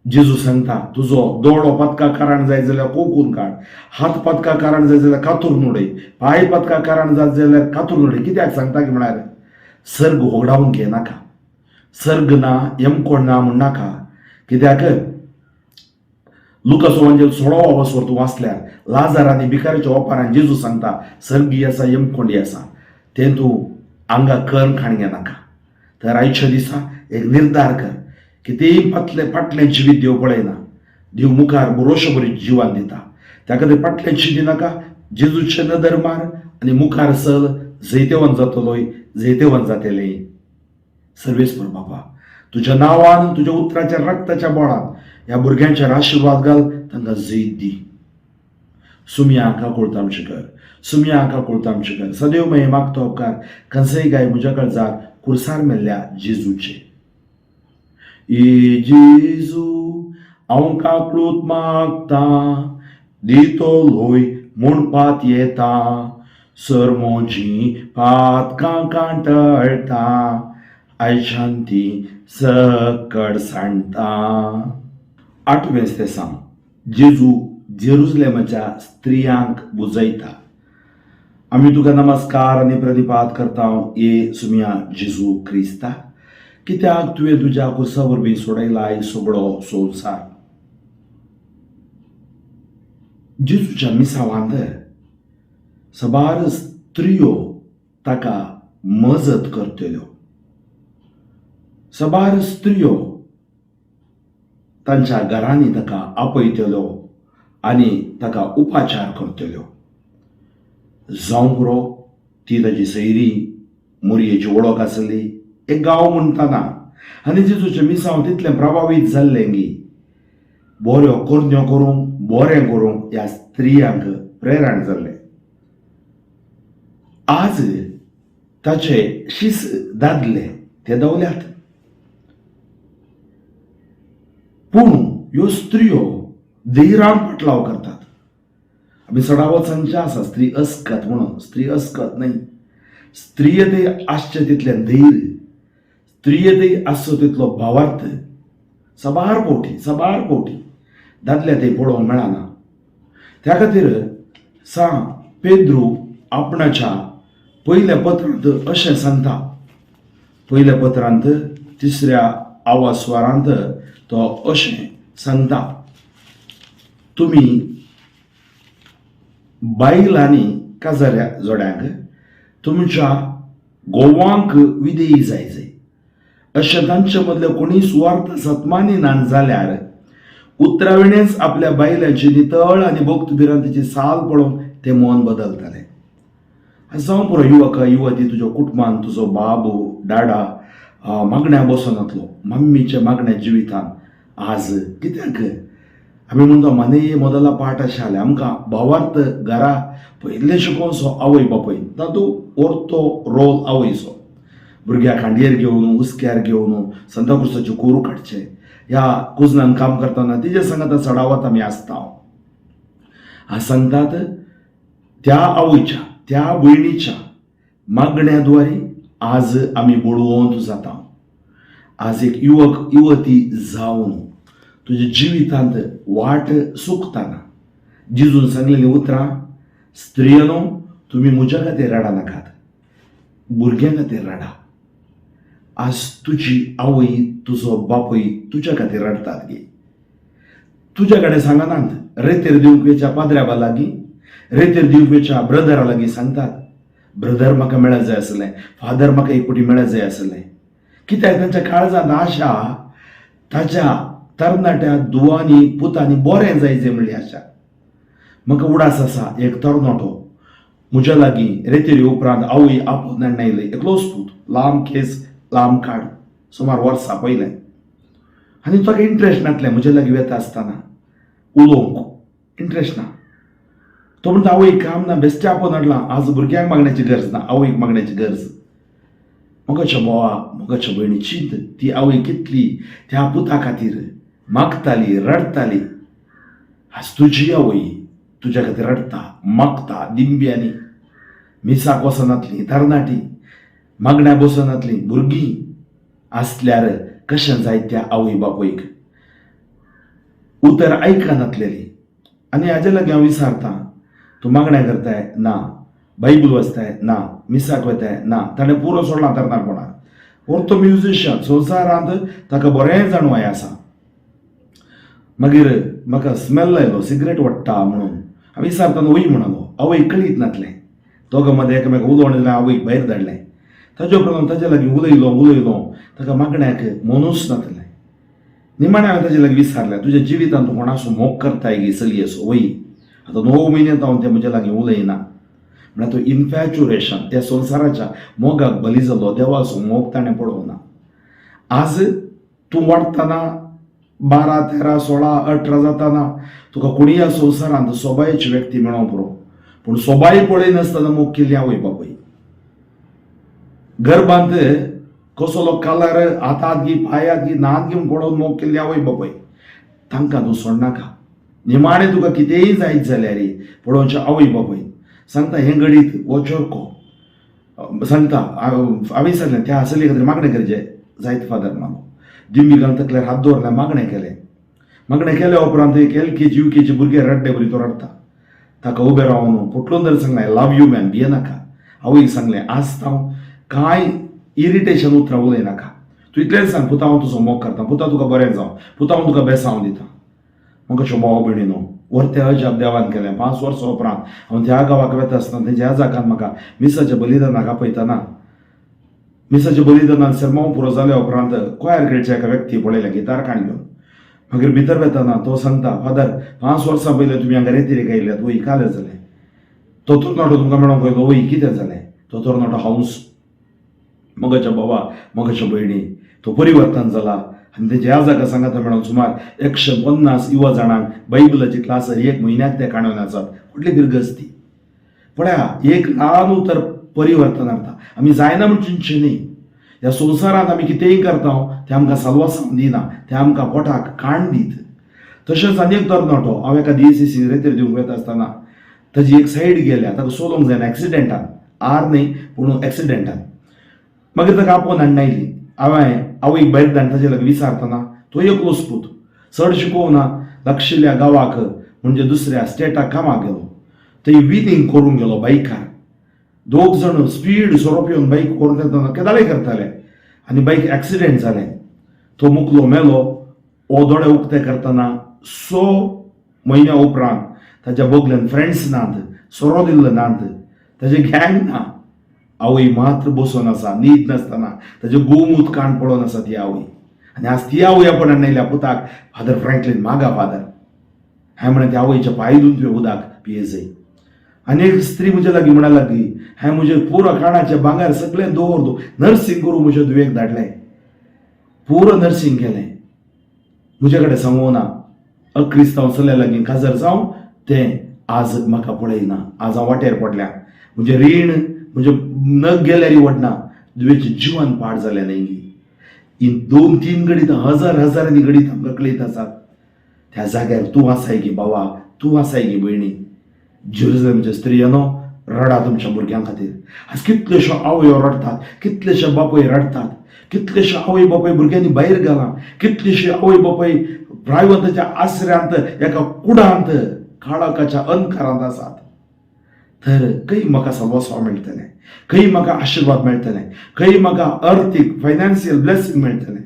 जेजू सांगता, तुजो दोळो पातका कारण जाय जाल्यार कोकून काड, हात पातका कारण जाय जाल्यार कातरून उडय, पांय पातका कारण जाय जाल्यार कातरून उडय. कित्याक सांगता की म्हळ्यार सर्ग होगडावन घेनाका, सर्ग ना यमकोण ना म्हणनाका. कित्याक लुकासो वांजेल 16 वसवर तूं वाचल्यार लाजार आनी भिकारीच्या ओपारान जेजू सांगता सर्गी आसा यमकोंडी आसा, तें तूं आंगा कर्ण खाण घेनाका. तर आयच्या दिसा एक निर्धार कर कितेंय फाटलें फाटलें जिवीत देव पळयना, देव मुखार बरोशो बरी जिवान दिता. त्या खातीर फाटलें चिंती नाका, जेजूचे नदर मार आनी मुखार चल, जैतेवन जातलोय, जैतेवन जातलें. सर्वेस्पर बाबा, तुज्या नांवान तुज्या उतराच्या रक्ताच्या बळान ह्या भुरग्यांचेर आशिर्वाद घाल, तांकां जैत दी. सुमया काकुळट आमचें कर, सुमया काकुळट आमचें कर. सदैव मये मागतो उपकार कंसय गाय म्हज्या काळजार कुर्सार मेल्ल्या जेजूचे. ए जेजू हांव काकळूत मागता, दितलोय म्हूण पातयेता, सर म्हजी पातकां कांटळटा, आयच्यान ती सकड सांडटा. आठवें तेसांव. जेजू जेरुजलेमाच्या स्त्रियांक बुजयता. आमी तुका नमस्कार आनी प्रणिपात करता ये सुमिया जेजू क्रिस्ता, कित्याक तुवें तुज्या खुर्सा वरवीं सोडयलाय सगळो संवसार. जेजूच्या मिसावांत साबार स्त्रियो ताका मजत करतल्यो, साबार स्त्रियो तांच्या घरांनी ताका आपयतल्यो आनी ताका उपाचार करतल्यो. जावं पुरो, ती ताजी सैरी मोरयेची वळख आसली, एक गांव म्हणटाना आनी जेजूचें मिसांव तितलें प्रभावीत जाल्लें की बऱ्यो करण्यो करूंक, बरें करूंक ह्या स्त्रियांक प्रेरण जाल्लें. आज ताचे शीस दादले ते दवल्यात, पूण ह्यो स्त्रियो धैरान पटलाव करतात. आमी चडावत सांगचें आसा स्त्री अस्कत म्हणून, स्त्री अस्कत न्हय, स्त्रियेतय आसचें तितलें धैर्य, स्त्रियेतय आसचो तितलो भावार्थ साबार फावटी, साबार फावटी दादल्या थंय पळोवंक मेळना. त्या खातीर सां पेद्रू आपणाच्या पयल्या पत्रांत अशें सांगता. पयल्या पत्रांत तिसऱ्या आवास्वारांत तो अशें सांगता, तुमी बायलांनी काजाऱ्या जोड्यांक तुमच्या गोवांक विधेयी जाय जाय, अशें तांचे मदले कोणीय सुवार्थ सत्मानी ना जाल्यार उतराविणेच आपल्या बायलांची नितळ आनी भक्त भिरांतीची साल पळोवन ते मन बदलताले. जावं पुरो युवक युवती, तुज्या कुटुंबान तुजो बाबू डाडा मागण्या बसनातलो, मम्मीच्या मागण्या जिवितान आज कित्याक आमी म्हणटा माने मोदला पाठ आशिल्ले आमकां भावार्थ घरा पयले शिकोवचो आवय बापूय, तातूंत ओर्तो रोल आवयचो. भुरग्याक खांडयेर घेवन हुस्क्यार घेवन सांताक्रुजाच्यो कोरू काडचे, ह्या कुजनान काम करतना तिजे सांगात चडावत आमी आसता. आज सांगतात त्या आवयच्या त्या भयणीच्या मागण्या द्वारे आज आमी बळवंत जाता. आज एक युवक युवती जावन तुज्या जिवितांत वाट चुकतना जिजून सांगलेलीं उतरां, स्त्रियनो तुमी म्हज्या खातीर रडा नाकात, भुरग्यां खातीर रडा. आज तुजी आवय तुजो बापूय तुज्या खातीर रडटात गे, तुज्या कडेन सांगनात, रेतेर दिवंक वेच्या पाद्र्याबा लागीं, रेतेर दिवंक वेच्या ब्रदरा लागीं सांगतात, ब्रदर म्हाका मेळत जाय आसलें, फादर म्हाका एक फावटी मेळत जाय आसलें. कित्याक तांच्या काळजांत आशा ताच्या तरणाट्या दुवांनी पुतांनी बरें जाय जाय म्हणली आशा. म्हाका उडास आसा एक तरणाटो म्हज्या लागीं रेतेरी उपरांत आवय आपोवन हाडून आयले, एकलोच पूत, लांब केस लांब काड, सुमार वर्सां पयलें, आनी ताका इंट्रस्ट नासलें म्हज्या लागीं वेता आसतना उलोवंक इंट्रस्ट ना. तो म्हणटा आवयक काम ना, बेश्टें आपोवन हाडलां, आज भुरग्यांक मागण्याची गरज ना, आवयक मागण्याची गरज. मोगाच्या भावा मोगाच्या भयणी, चिंत ती आवय कितली त्या पुता खातीर मागताली रडटाली. आज तुजी आवय तुज्या खातीर रडटा मागता, दिंब्यांनी मिसाक वचनातली तरणाटी, मागण्या बसनातली भुरगीं आसल्यार कशें जायत त्या आवय बापूयक उतर आयकनातलेली. आनी हाजे लागीं हांव विचारतां, तूं मागण्या करताय ना, बायबल वाचताय ना, मिसाक वताय ना, ताणें पुरो सोडलां तरणाटपणान, और तो म्युजिशियन संवसारांत ताका बरें जाणवाय आसा. मागीर म्हाका स्मेल आयलो सिगरेट ओडटा म्हणून हांव विचारतना वय म्हणालो, आवय कळीत नासलें, दोगां मदें एकामेका उलोवण जालें, आवयक भायर धाडलें. ताजे उपरांत ताजे लागीं उलयलो उलयलो, ताका मागण्याक मनूच नासलें. निमाणें हांवें ताजे लागीं विचारलें, तुज्या जिवितांत तूं कोणाचो मोग करताय गे चलयेचो? वय आतां 9 म्हयने जावन तें म्हज्या लागीं उलयना. म्हळ्यार तो इन्फॅच्युरेशन त्या संवसाराच्या मोगाक बली जालो, देवाचो मोग ताणें पळोवना. आज तूं वाडटना 12 13 16 18 जाताना तुका कोणीय ह्या संवसारांत सोबायेची व्यक्ती मेळोवंक पुरो, पूण सोबाय पळयनासतना मोग केल्ली आवय बापूय. गर्भांत कसलो कलर हातात गी पांयात गी नात घेवन पळोवन मोग केल्ली आवय बापूय, तांकां तूं सोडनाका. निमाणें तुका कितेंय जायत जाल्यार पळोवचें आवय बापूय सांगता हें घडीत हो चोरको सांगता. हांवें सांगलें त्या चलये खातीर मागणें करचें जायत फादर म्हणालो. दिमी घालून तकल्यार हात दवरले, मागणें केलें. मागणें केल्या उपरांत एक LKG UKG भुरगें रडडे बरी तो रडटा. ताका उबें रावन पोटलून धरून सांगलें, I love you man, भियेनाका. आवयक सांगलें, आज हांव कांय इरिटेशन उतरां उलयनाका, तूं इतलेंच सांग, पुता हांव तुजो मोग करता, पुता तुका बरें जावं, पुता हांव तुका बेसांव दिता. म्हाका भाव भयणीनो, वर्ते अजाप देवान केलें. 5 वर्सां उपरांत हांव त्या गांवाक वता आसतना तेज्या ह्या जागान म्हाका मिसाच्या बलिदानाक आपयतना, मिसाच्या बलिदानान सेर्मांव पुरो जाल्या उपरांत कोयार खेळच्या एका व्यक्ती पळयलें गितार काण घेवन. मागीर भितर वेतना तो सांगता, फादर 5 वर्सां पयलीं तुमी हांगा रेतिरेक आयल्यात, वय कालें जालें, तो तरणाटो तुमकां मेळोंक वयलो, वय कितें जालें? तो तरणाटो हांवूच. मोगाच्या बाबा, मोगाच्या भयणी, तो परिवर्तन जाला आनी तेज्या ह्या जागा सांगाता मेळोन सुमार 150 युवा जाणांक बायबलाची क्लास एक म्हयन्याक ते काणून आसात. व्हडली बिरगज ती. पळया, एक ल्हान उतर परिवर्तन करता. आमी जायना म्हण चिंतचें न्ही. ह्या संवसारांत आमी कितेंय करता तें आमकां साल्वासांव दिना, तें आमकां पोटाक काण दीत. तशेंच आनी एक तरणाटो, हांव एका डीएसीसी रेतेर दिवंक वता आसतना ताजी एक सायड गेल्या, ताका चलोवंक जायना एक्सिडेंटान, आर न्ही पूण एक्सिडेंटान. मागीर ताका आपोवन हाडून आयली. हांवें आवयक भायर धाडून ताजे लागीं विचारतना, तो एकलोच पूत, चड शिकोवना, लागशिल्ल्या गांवाक म्हणजे दुसऱ्या स्टेटाक कामाक गेलो, थंय विनींग करूंक गेलो बायकार. दोग जाण स्पीड सोरो पिवन बायक व्हरून येतना केदाळे करताले आनी बायक एक्सिडेंट जालें. तो मुकलो मेलो. हो दोळे उक्ते करतना 6 म्हयन्या उपरांत ताच्या बगल्यान फ्रेंड्स नात, सोरो दिल्लो नात, ताजें गँग ना, आवय मात्र बसून आसा न्हीद नासतना, ताजें गोमूत काण पडोवन आसा ती आवय. आनी आज ती आवय आपण हाडून पुताक, फादर फ्रँकलीन मागा फादर. हांवें म्हणलें, त्या आवयच्या पांय धुवन तुवें उदक पिये जाय. आनी एक स्त्री म्हज्या लागीं म्हणा लागली, हांवें म्हजें पुरो काणाचें भांगर सगळें दवर तूं नर्सिंग करूं म्हज्या धुवेक धाडलें, पुरो नर्सिंग केलें, म्हजे कडेन सांगूं ना, अक्रिस्तांव चल्या लागीं काजार जावं तें आज म्हाका पळयना, आज हांव वाटेर पडल्या, म्हजें रीण म्हजें नग गेल्यार वडना, धुवेचें जिवन पाड जालें न्ही. ही 2-3 गणितां, हजार हजारांनी गणित आमकां कळीत आसात. त्या जाग्यार तूं आसाय गी बाबा, तूं आसाय गी भयणी? जेरुजलेमच्या स्त्रियांनो, रडा तुमच्या भुरग्यां खातीर. आज कितलेशो आवयो रडटात, कितलेशे बापूय रडटात, कितलेशे आवय बापूय भुरग्यांनी भायर घाला, कितलेशे आवय बापूय प्रायवंताच्या आसऱ्यांत एका कुडांत काळखाच्या अंधकारांत आसात. तर खंय म्हाका सलवासांव मेळटलें, खंय म्हाका आशिर्वाद मेळटलें, खंय म्हाका अर्थीक फायनान्शियल ब्लेसिंग मेळटलें?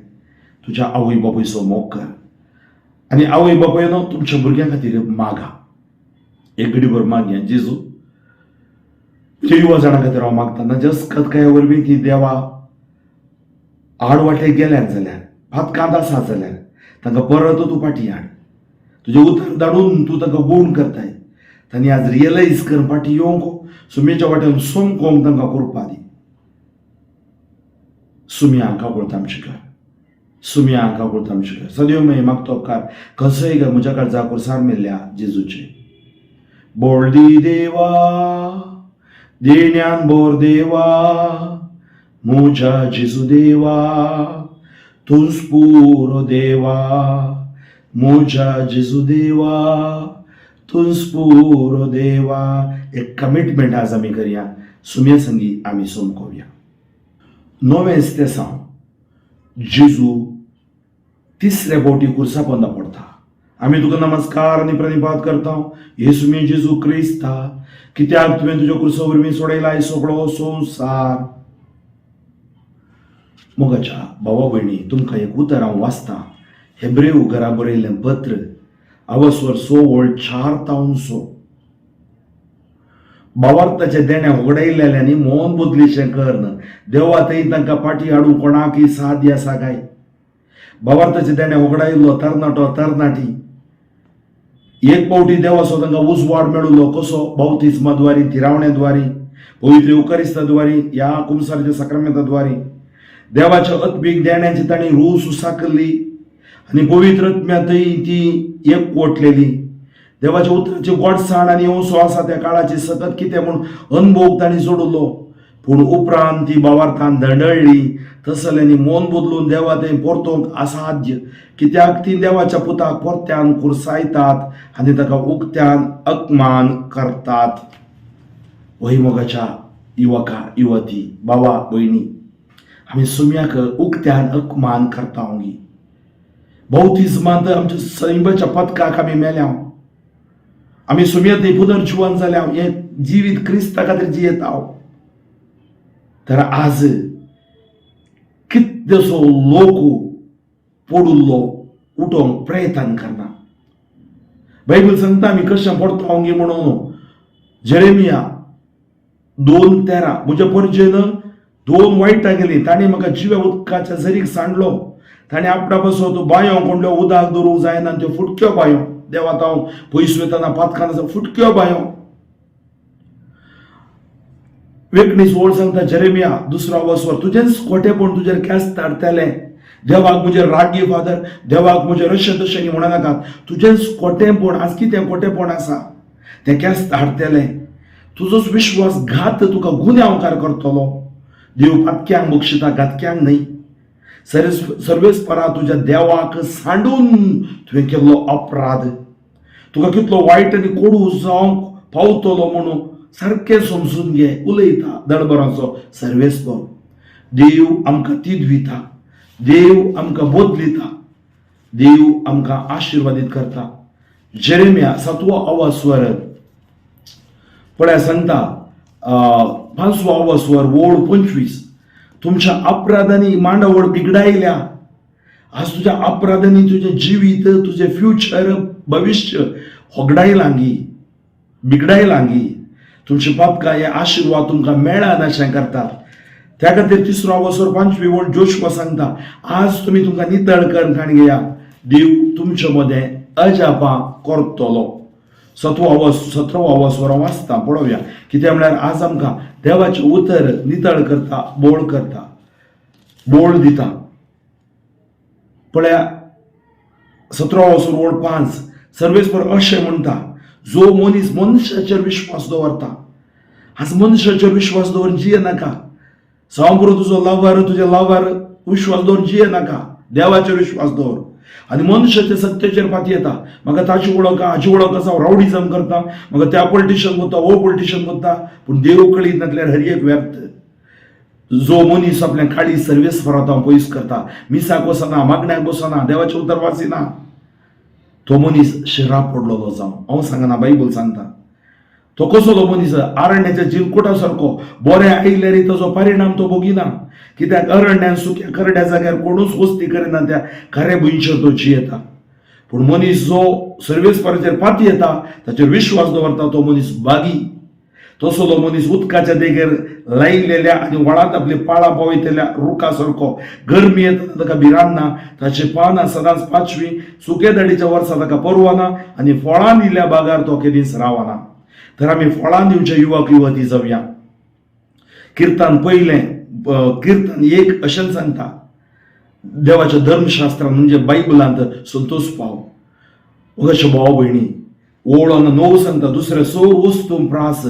तुज्या आवय बापूयचो मोग कर आनी आवय बापूय न्हू तुमच्या भुरग्यां खातीर मागा. एक घडीभर मागया. जेजू, तुज्या युवा जाणां खातीर हांव मागता ना जस कथकाया वरवीं ती देवा आड वाटेक गेल्यार जाल्यार, भातकांत आसा जाल्यार तांकां परत तूं फाटीं हाड. तुजें उतर धाडून तूं तांकां गूण करताय. तांणी आज रियलायज कर फाटीं येवंक, सुमेच्या वाटेन सोमकोंक तांकां कृपा दी. सुम्या काकुळट आमची कर, सुम्या काकुळट आमची कर. सदैव मागतो उपकार कसोय कर म्हज्या काळजा कुर्सार मेल्ल्या जेजूचे. बोळदी देवा, देण्यान बोर देवा, म्हज्या जेजू देवा, तूंच पुरो देवा, म्हज्या जेजू देवा, तूंच पुरो देवा. एक कमिटमेंट आज आमी करया, सुम्या संगी आमी सोमकोवया. नवें तेसांव, जेजू तिसऱ्या फावटी कुर्सा पोंदा पडटा. आमी तुका नमस्कार आनी प्रणिपात करता येसू मी जेजू क्रिस्ता, कित्याक तुवें तुज्या कुर्सा वरवीं सोडयला सगळो संवसार. मोगाच्या भावा भयणी, तुमकां एक उतर हांव वाचतां. हेब्रेव घरा बरयल्लें पत्र, अवस्वर 6 ओळ 4 तावन 6. भावार्थाचें देणें होगडायल्ल्यांनी मोन बदलीचें कर्ण देवा थंय तांकां फाटीं हाडूंक कोणाकय साध्य आसा काय? भावार्थाचें देणें होगडायल्लो तरणाटो तरणाटी, एक फावटी देवाचो तांकां उजवाड मेळुलो. कसो? बावतिज्माद्वारी, थिरावण्याद्वारी, पवित्र युकरिस्ताद्वारी, ह्या कुमसाराच्या साक्रामेंताद्वारी देवाच्या आत्मीक देण्याची तांणी रूच साकल्ली आनी पवित्र आत्म्यांतय ती एकवटलेली. देवाच्या उतराची गोडसाण आनी येवसो आसा त्या काळाची सकत कितें म्हूण अनुभव तांणी जोडलो. पूण उपरांत ती भावार्थान दंडळ्ळी. तसल्यांनी मन बदलून देवा थंय परतोवंक असाध्य, कित्याक ती देवाच्या पुताक परत्यान कुर्सायतात आनी ताका उक्त्यान अपमान करतात. वय मोगाच्या युवका युवती, बाबा भयणी, आमी सुम्याक उक्त्यान अपमान करता. बावतिज्मांत आमच्या सैमाच्या पदकाक आमी मेल्या. आमी सुमयत पुनर्जिवन जाल्या, हें जिवीत क्रिस्ता खातीर जियेता. तर आज कितलोसो लोक पडुल्लो उठोवंक प्रयत्न करना. बायबल सांगता आमी कशें पडटा गे म्हणून. जेरेमिया 2:13, म्हज्या परजेन दोन वायटां गेली, ताणें म्हाका जिव्या उदकाच्या झरीक सांडलो. ताणें आपणा पासून बांयो कोणल्यो उदक दवरूंक जायना, त्यो फुटक्यो बांयो. देवा हांव पयस वयतना पातकान फुटक्यो बांयो. वेगळी ओळ सांगता जेरेमिया दुसरो वसवर, तुजेंच खोटेपण तुजेर केस धाडटलें. देवाक म्हजेर रागी फादर, देवाक म्हजेर अशें तशें म्हणा नाकात. तुजेंच खोटेपण, आज कितें खोटेपण आसा तें केस धाडटलें. तुजोच विश्वास घात तुका गुन्यांवकार करतलो. देव पातक्यांक बक्षिता, घातक्यांक न्हय. सर्वेस्परा तुज्या देवाक सांडून तुवें केल्लो अपराध तुका कितलो वायट आनी कोडू जावंक पावतलो म्हणून सारकें समजून घे, उलयता दळबराचो सर्वेस्पर. देव आमकां तीद दिता, देव आमकां बदलिता, देव आमकां आशिर्वादीत करता. जेरेमिया सातवो आवाज स्वर पळया सांगता, पांचवो आवाज स्वर ओळ 25, तुमच्या अपराधांनी मांडावळ बिगडायल्या. आज तुज्या अपराधांनी तुजें जिवीत, तुजें फ्युचर, भविश्य होगडायलां गी, बिगडायलां गी? तुमचे पापकां हे आशिर्वाद तुमकां मेळना अशें करतात. त्या खातीर तिसरो अवसर पांचवी ओळ जोशवा सांगता, आज तुमी तुमकां नितळ कर काण घेया, देव तुमचे मदें अजापां करतलो. सतवो आवाज, सतरावो आवाज वर वाचता पळोवया. कित्याक म्हळ्यार आज आमकां देवाचें उतर नितळ करता, बोळ करता, बोळ दिता. पळया, सतरावो वसर ओळ 5, सर्वेस्पर अशें म्हणटा, जो मनीस मनशाचेर विश्वास दवरता. आज मनशाचेर विश्वास दवरून जिये नाका. सांव पुरो तुजो लवर, तुज्या लवर विश्वास दवरून जिये नाका. देवाचेर विश्वास दवर आनी मनशाच्या सत्तेचेर पाती येता. म्हाका ताची वळख, हाची वळख आसा, रावडीजम करता, म्हाका त्या पॉलिटिशन कोत्ता, हो पॉलिटिशन कोत्ता, पूण देव कळीत नासल्यार हर एक व्यर्थ. जो मनीस आपल्या काळी सर्वेस्पराक पयस करता, मिसाक वचना, मागण्याक बसना, देवाचें उतर वाचिना, तो मनीस शिराप पडलेलो जावं. हांव सांगना, बायबल सांगता. तो कसलो मनीस? अरण्याच्या जिरकुटा सारको. बरें आयल्यार ताजो परिणाम तो भोगिना. कित्याक अरण्यान सुक्या करड्या जाग्यार कोणूच वस्ती करिना, त्या खऱ्या भुंयचेर तो जियेता. पूण मनीस जो सर्वेस्पराचेर पाती येता, ताचेर विश्वास दवरता, तो मनीस बागी. तसलो मनीस उदकाच्या देगेर लायलेल्या आनी व्हाळांत आपली पाळां पावयतल्या रुखा सारको. गरमी येता ताका भिरांत ना, ताची पानां सदांच पाचवी. सुके दाडीच्या वर्सा ताका परवा ना आनी फळां दिल्या बागार तो केदीच रावना. तर आमी फळां दिवचे युवक युवती जावया. किर्तन पयलें, किर्तन 1 अशें सांगता, देवाच्या धर्मशास्त्रान म्हणजे बायबलांत संतोष पाव. अशें भाव भयणी, ओळ 9 सांगता, दुसऱ्या स वस्तू प्रास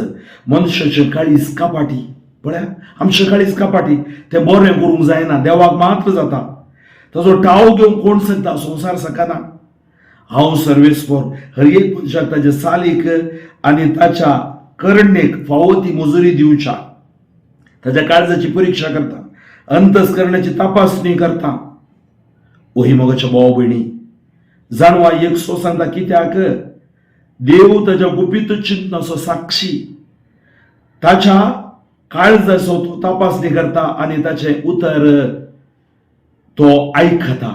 मनशाचें काळीज कपाटी. पळया, आमचें काळीज कपाटी, तें बरें करूंक जायना, देवाक मात्र जाता. ताजो टाव घेवंक कोण शकता? संवसार शकना. हांव सर्वेस्पर हर एक मनशाक ताजे चालीक आनी ताच्या करणेक फावो ती मजुरी दिवच्या ताच्या काळजाची परीक्षा करता, अंतस्करणाची तपासणी करता. ओही मोगाच्या भाव भयणी, जाणवा एक सो सांगता, कित्याक देव ताच्या गुपीत चिंतनाचो साक्षी. ताच्या काळजाचो तो तपासणी करता आनी ताचें उतर तो आयकता.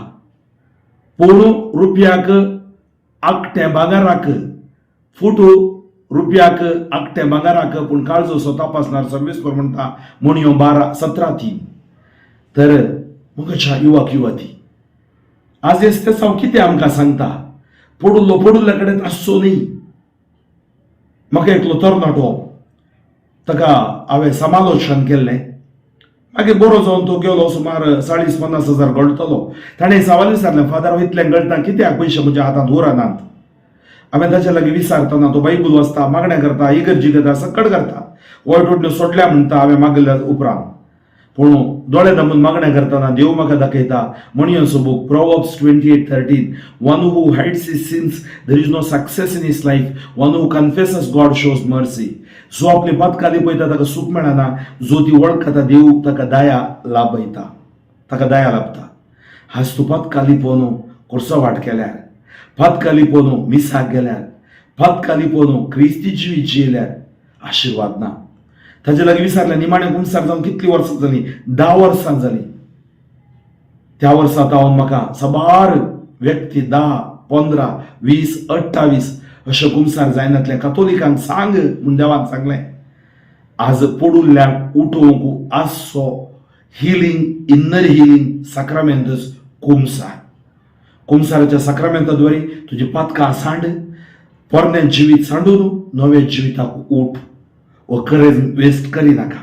पूण रुपयाक आकटें भांगराक, फुटू रुपयाक आकटें भांगराक, पूण काळजो तपासणार सर्वेस्पर म्हणटा. म्हणयो 12:17-3. तर मुखाच्या युवक युवती, आज हेच हांव कितें आमकां सांगता, पडुल्लो पडुल्ल्या कडेन आसचो न्ही. म्हाका एकलो तरणाटो, ताका हांवें समालोचन केल्लें. मागीर बरो जावन तो गेलो. सुमार 40-50 हजार गळटलो. ताणें सवाल विचारलें, फादर, हांव इतलें गळटा, कित्याक पयशे म्हज्या हातांत उरनात? हांवें ताच्या लागीं विचारतना, तो बायबल वाचता, मागण्या करता, इगर्जी करता, सकट करता, वायट वटण्यो सोडल्या म्हणटा हांवें मागल्या उपरांत. पूण दोळे दामून मागण्या करतना देव म्हाका दाखयता म्हणयोचो book, Proverbs 28:13, "One who hides his sins, there is no success in his life. One who confesses, God shows mercy." जो आपली पातकां लिपयता ताका सूख मेळना, जो ती वळखता, देव ताका दया लाभयता, ताका दया लाभता. आज तूं पातकां लिपोवन कोर्सो वाट केल्यार, पातकां लिपोवन मिसाक गेल्यार, पातकां लिपोवन क्रिस्ती जिवीत जियेल्यार आशिर्वाद ना. ताजे लागीं विचारलें, निमाणें कुमसार जावन कितलीं वर्सां जालीं? 10 वर्सां जालीं. त्या वर्सा तावन म्हाका साबार व्यक्ती 10, 15, 20, 28 अशें कुमसार जायनातलें कातोलिकांक सांग म्हूण देवान सांगलें. आज पडुल्ल्यांक उठोवंक आसचो हिलींग, इन्नर हिलींग साक्रामेंतच कुमसार. कुमसाराच्या साक्रामेंता द्वारे तुजी पातकां सांड, पोरणें जिवीत सांडून नव्या जिविताक उठ. हो करेज वेस्ट करिनाका,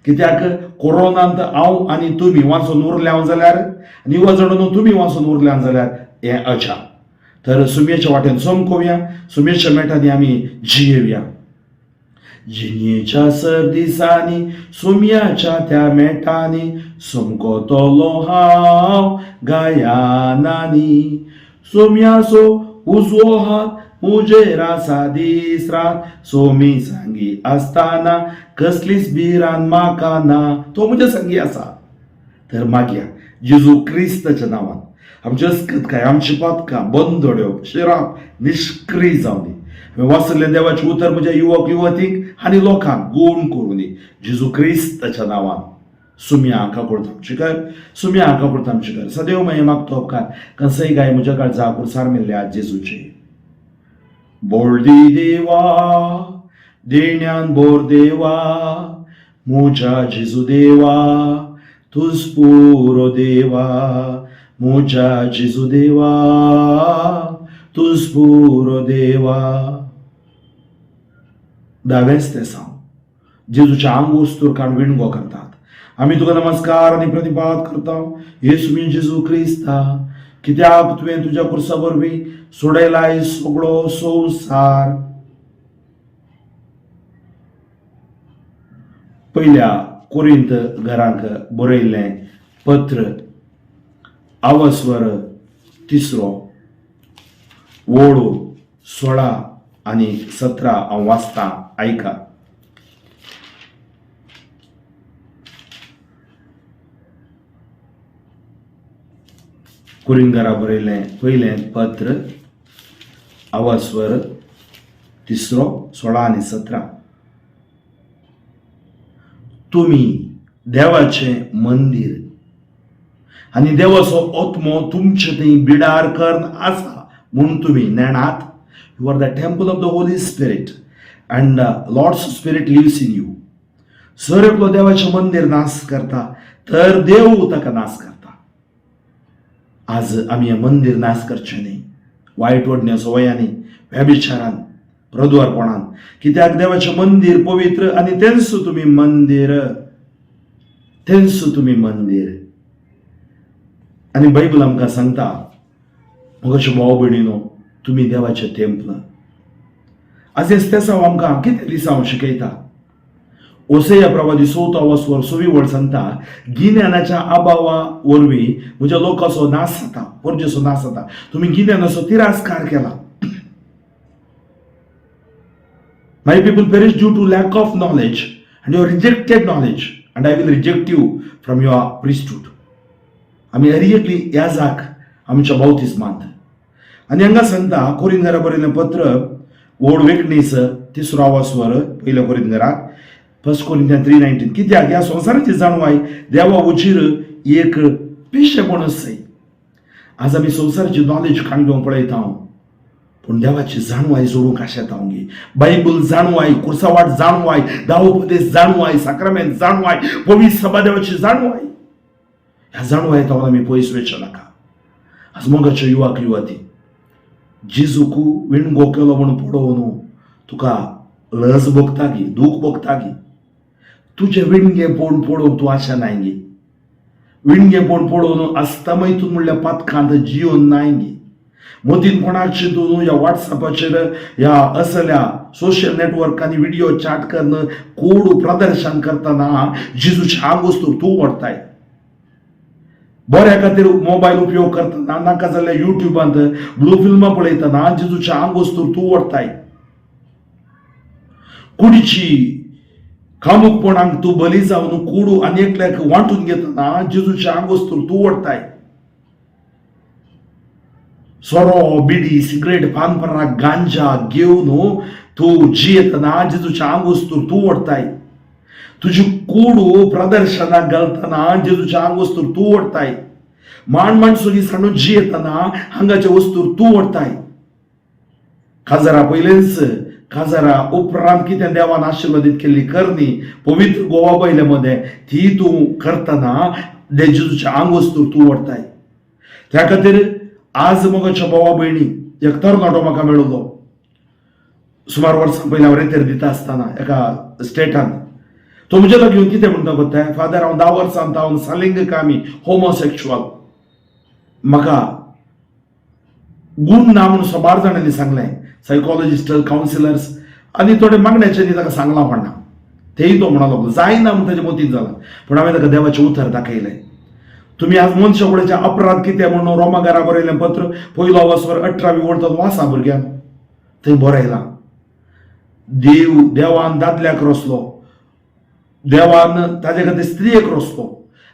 कित्याक कोरोनांत हांव आनी तुमी वाचून उरल्या जाल्यार आनी युवा जाणून तुमी वाचून उरल्या जाल्यार हें अजाप. तर सुमयेच्या वाटेन चमकोवया, सुमयेच्या मेटांनी आमी जियेवया. जिणेच्या सर दिसांनी सुमयाच्या त्या मेटांनी समकोतलो हांव गायनांनी. सुमयाचो उजवो हात म्हजेर आसा दीस रात, सोमी सांगी आसतना कसलीच भिरांत म्हाका ना, तो म्हज्या संगी आसा. तर मागया जेजू क्रिस्ताच्या नांवान आमची अस्कतकाय, आमची पातकां, बंदोड्यो, शिराप निश्क्रीय जावं दी. हांवें वाचल्लें देवाचें उतर म्हज्या युवक युवतींक आनी लोकांक गूण करूं दी जेजू क्रिस्ताच्या नांवान. सुम्या काकुळत आमची कर, सुम्या काकुळत आमची कर. सदैव मागीर मागतो उपकार कंसय गाय म्हज्या काळजा कुर्सार मेल्ल्या जेजूचे. बोर्दी देवा देण्यान बोर देवा, म्हज्या जेजू देवा तुज पुरो देवा, म्हज्या जेजू देवा तुज पुरो देवा. धावेंच तें सांग जेजूच्या आंग वस्तूर काण विणगो करतात. आमी तुका नमस्कार आनी प्रतिपाद करता येसू जेजू क्रिस्ता, कित्याक तुवें तुज्या कुर्सा वरवीं सोडयलाय सगळो संवसार. पयल्या कोरिंत घरांक बरयल्लें पत्र आवस्वर तिसरो ओळ 16 आनी 17 हांव वाचतां, आयका. कुरिंगरा बरयलें पयलें पत्र आवस्वर तिसरो 16 आनी 17. तुमी देवाचें मंदीर आनी देवाचो आत्मो तुमचे थंय बिडार करून आसा म्हूण तुमी नेणात. You are the temple of the Holy Spirit and the Lord's Spirit lives in you. जर एकलो देवाचें मंदीर नाश करता तर देव ताका नाश करता. आज आमी हें मंदीर नाश करचें न्ही वायट वडण्या सवयांनी, व्यभिचारान, प्रद्वारपणान, कित्याक देवाचें मंदीर पवित्र आनी तेंच तुमी मंदीर, तेंच तुमी मंदीर. आनी बायबल आमकां सांगता, मगोचे भाव भयणीनो, तुमी देवाचें तेंपल. आज हें तेसांव आमकां कितें लिसांव शिकयता. ओसया प्रवादी चवथो वसवर सवी वळ सांगता, गिन्यानाच्या अभावा वरवीं म्हज्या लोकाचो नाश जाता, परजेचो नाश जाता. तुमी गिन्यानाचो तिरस्कार केला. My people perish due to lack of knowledge, and you rejected knowledge, and I will reject you from your priesthood. आमी हर एकली याजाक आमच्या बावतिस्मांत. आनी हांगा सांगता कोरिंदरा बरयलें पत्र ओड वेकणीस तिसरो आवास्वर पयल्या कोरिंदराक फर्स्ट कोरिंथियन 3:19, कित्याक ह्या संवसाराची जाणवाय देवा उजीर एक पिशेपण आसय. आज आमी संवसाराची नॉलेज काण घेवंक पळयता हांव, पूण देवाची जाणवाय जोडूंक आशेता हांव गे. बायबल जाणवाय, कुर्सावाट जाणवाय, दावोपदेश जाणवाय, साक्रामेंत जाणवाय, पवित्र सभा देवाची जाणवाय, ह्या जाणवाय तावन आमी पयस वचचे नाका. आज मोगाच्यो युवाक युवती, जेजूक विणगो केलो म्हूण पळोवन तुका लज भोगता गी, दूख भोगता गी? तुजें विणगेपण पळोवन तूं आशा नाय गी? विणगेपण पळोवन आस्तामैतून म्हणल्यार पातकांत जियोन नाय गी? मतीन कोणाक चिंतून ह्या वॉट्सॅपाचेर ह्या असल्या सोशल नेटवर्कांनी व्हिडिओ चॅट करून कोड प्रदर्शन करतना जेजूचे आंग वस्तू तूं व्हरताय. बऱ्या खातीर मोबायल उपयोग करतना नाका जाल्यार युट्यूबांत ब्लू फिल्मां पळयतना जेजूचे आंग वस्तू तूं व्हरताय. कुडीची कामुकपणाक तूं बली जावन कुडू आनी एकल्याक वांटून घेतना जेजूचे आंग वस्तू तूं व्हरताय. सोरो, बिडी, सिगरेट, पानपराग, गांजा घेवन तूं जियेतना जेजूच्या आंगोस्तूर तूं ओडटाय. तुजी कूड प्रदर्शनाक घालतना जेजूच्या आंगोस्तूर तूं ओडटाय. माण माणसुगी सांडून जियेतना हांगाचे वस्तूर तूं ओडटाय. काजारा पयलेंच, काजारा उपरांत कितें देवान आशिर्वादीत केल्ली करणी पवित्र गोवा पयले मदें ती तूं करतना जेजूच्या आंगोस्तूर तूं ओडटाय. त्या खातीर आज मोगाच्या भावा भयणी, एक तरणाटो म्हाका मेळिल्लो सुमार वर्सां पयलीं हांव रेतेर दिता आसतना एका स्टेटान. तो म्हज्या लागीं येवन कितें म्हणटा कोत्ताय, फादर हांव 10 वर्सां हांव सलिंगकामी, होमोसेक्शुअल, म्हाका गूण ना म्हणून साबार जाणांनी सांगलें, सायकोलॉजिस्ट, कावन्सिलर्स आनी थोडे मागण्याच्यांनी ताका सांगलां म्हणना, तेय तो म्हणा लागलो जायना म्हूण ताच्या मतींत जालां. पूण हांवें ताका देवाचें उतर दाखयलें. तुमी आज मनशा कडेचे अपराध कितें म्हणून रोमा घरा बरयलें पत्र पयलो वसवर 18वी वळतात वाचा भुरग्यान. थंय बरयलां, देव देवान दादल्याक रचलो, देवान ताजे खातीर स्त्रियेक रचलो.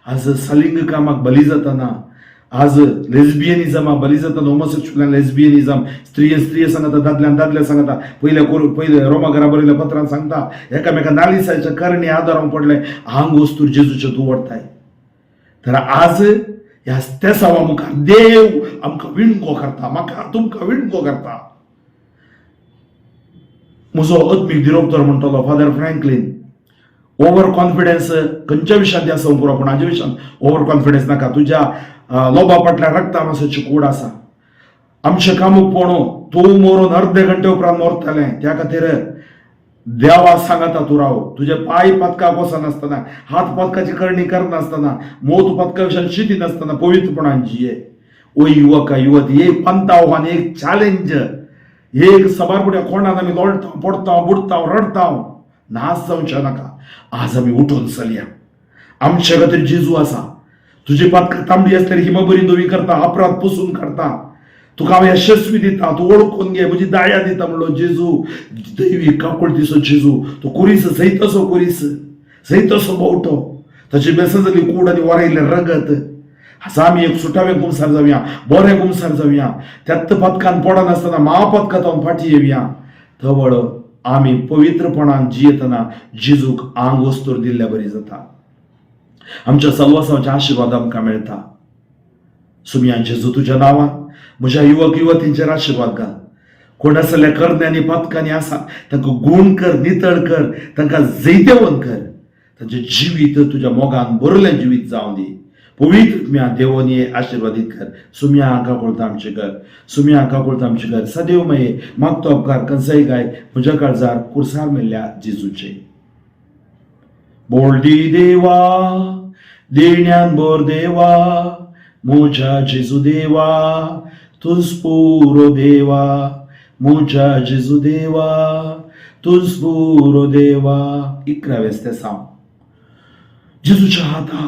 आज सलिंग कामाक बली जातना, आज लेस्बियनिजमाक बली जातना, होमोसेक्शुअल लेस्बियनिजम, स्त्रिये स्त्रिये सांगता, दादल्यान दादल्या सांगता, पयल्या पयले रोमा घरा बरयल्या पत्रान सांगता, एकामेका नालिसाच्या करणी आदारांक पडले आंग वस्तूर जेजूचे तूं व्हरताय. तर आज ह्या तेसावा मुखार देव आमकां विणको करता, म्हाका तुमकां विणको करता. म्हजो आत्मीक दिरोक्तर म्हणटलो फादर फ्रँकलीन, ओवर कॉन्फिडन्स खंयच्या विशयांत आसा पुरो, पूण हाज्या विशयांत ओवर कॉन्फिडन्स नाका. तुज्या लोबा फाटल्यान रक्ता मासाची कूड आसा. आमचें कामूकपण तूं मरून अर्दे घंटे उपरांत मरतलें. त्या खातीर देवा सांगता तूं राव. तुजे पांय पातकाक वचनासतना, हात पातकाची करणी करनासतना, मोत पातका विशयान चिंती नासतना पवित्रपणान जिये. ओ युवका युवती, एक पंताव आनी एक चॅलेंज, एक सबार फुडें कोणान आमी लोळटा, पडटा, बुडटा, रडटा, नाश जावचें नाका. आज आमी उठून चलया. आमचे खातीर जेजू आसा. तुजी पातकां तांबडी आसल्यार हिमबरी धवी करता, अपराध पुसून काडटा, तुका हांव यशस्वी दिता, तूं वळखून घे, म्हजी दया दिता म्हणलो जेजू. दैवी काकुळतीचो जेजू, तो कुरीस सैतसो, कुरीस सैतसो बावटो, ताची बेसां जाली कूड आनी वरायल्लें रगत. आसा आमी एक सुटावें कुमसार जावया, बरें कुमसार जावया, त्याच पदकान पडनासतना महापदकांत फाटी येवया. तवळ आमी पवित्रपणान जियेतना जेजूक आंग वस्तूर दिल्ल्या बरी जाता. आमच्या सलवासांचे आशिर्वाद आमकां मेळटा. सुमया जेजू, तुज्या नांवान म्हज्या युवक युवतींचेर आशिर्वाद घाल. कोण आसल्या करण्यांनी पातकांनी आसा तांकां गूण कर, नितळ कर, तांकां जैतेवंत कर. तांचें जिवीत तुज्या मोगान भरलें जिवीत जावं दी. पवित्र म्या देवोनी आशिर्वादीत कर. सुम्या काकुळता आमचे कर, सुम्या काकुळता आमचे कर. सदैव मये मागतो अपकार कंसय गाय म्हज्या काळजार कुर्सार मेल्ल्या जेजूचे. बोल्डी देवा, देण्यान बोर देवा, म्हज्या जेजू देवा, तुज पुरो देवा, म्हज्या जेजू देवा, तुज पुरो देवा. 11वें तेसांव. जेजूच्या हाता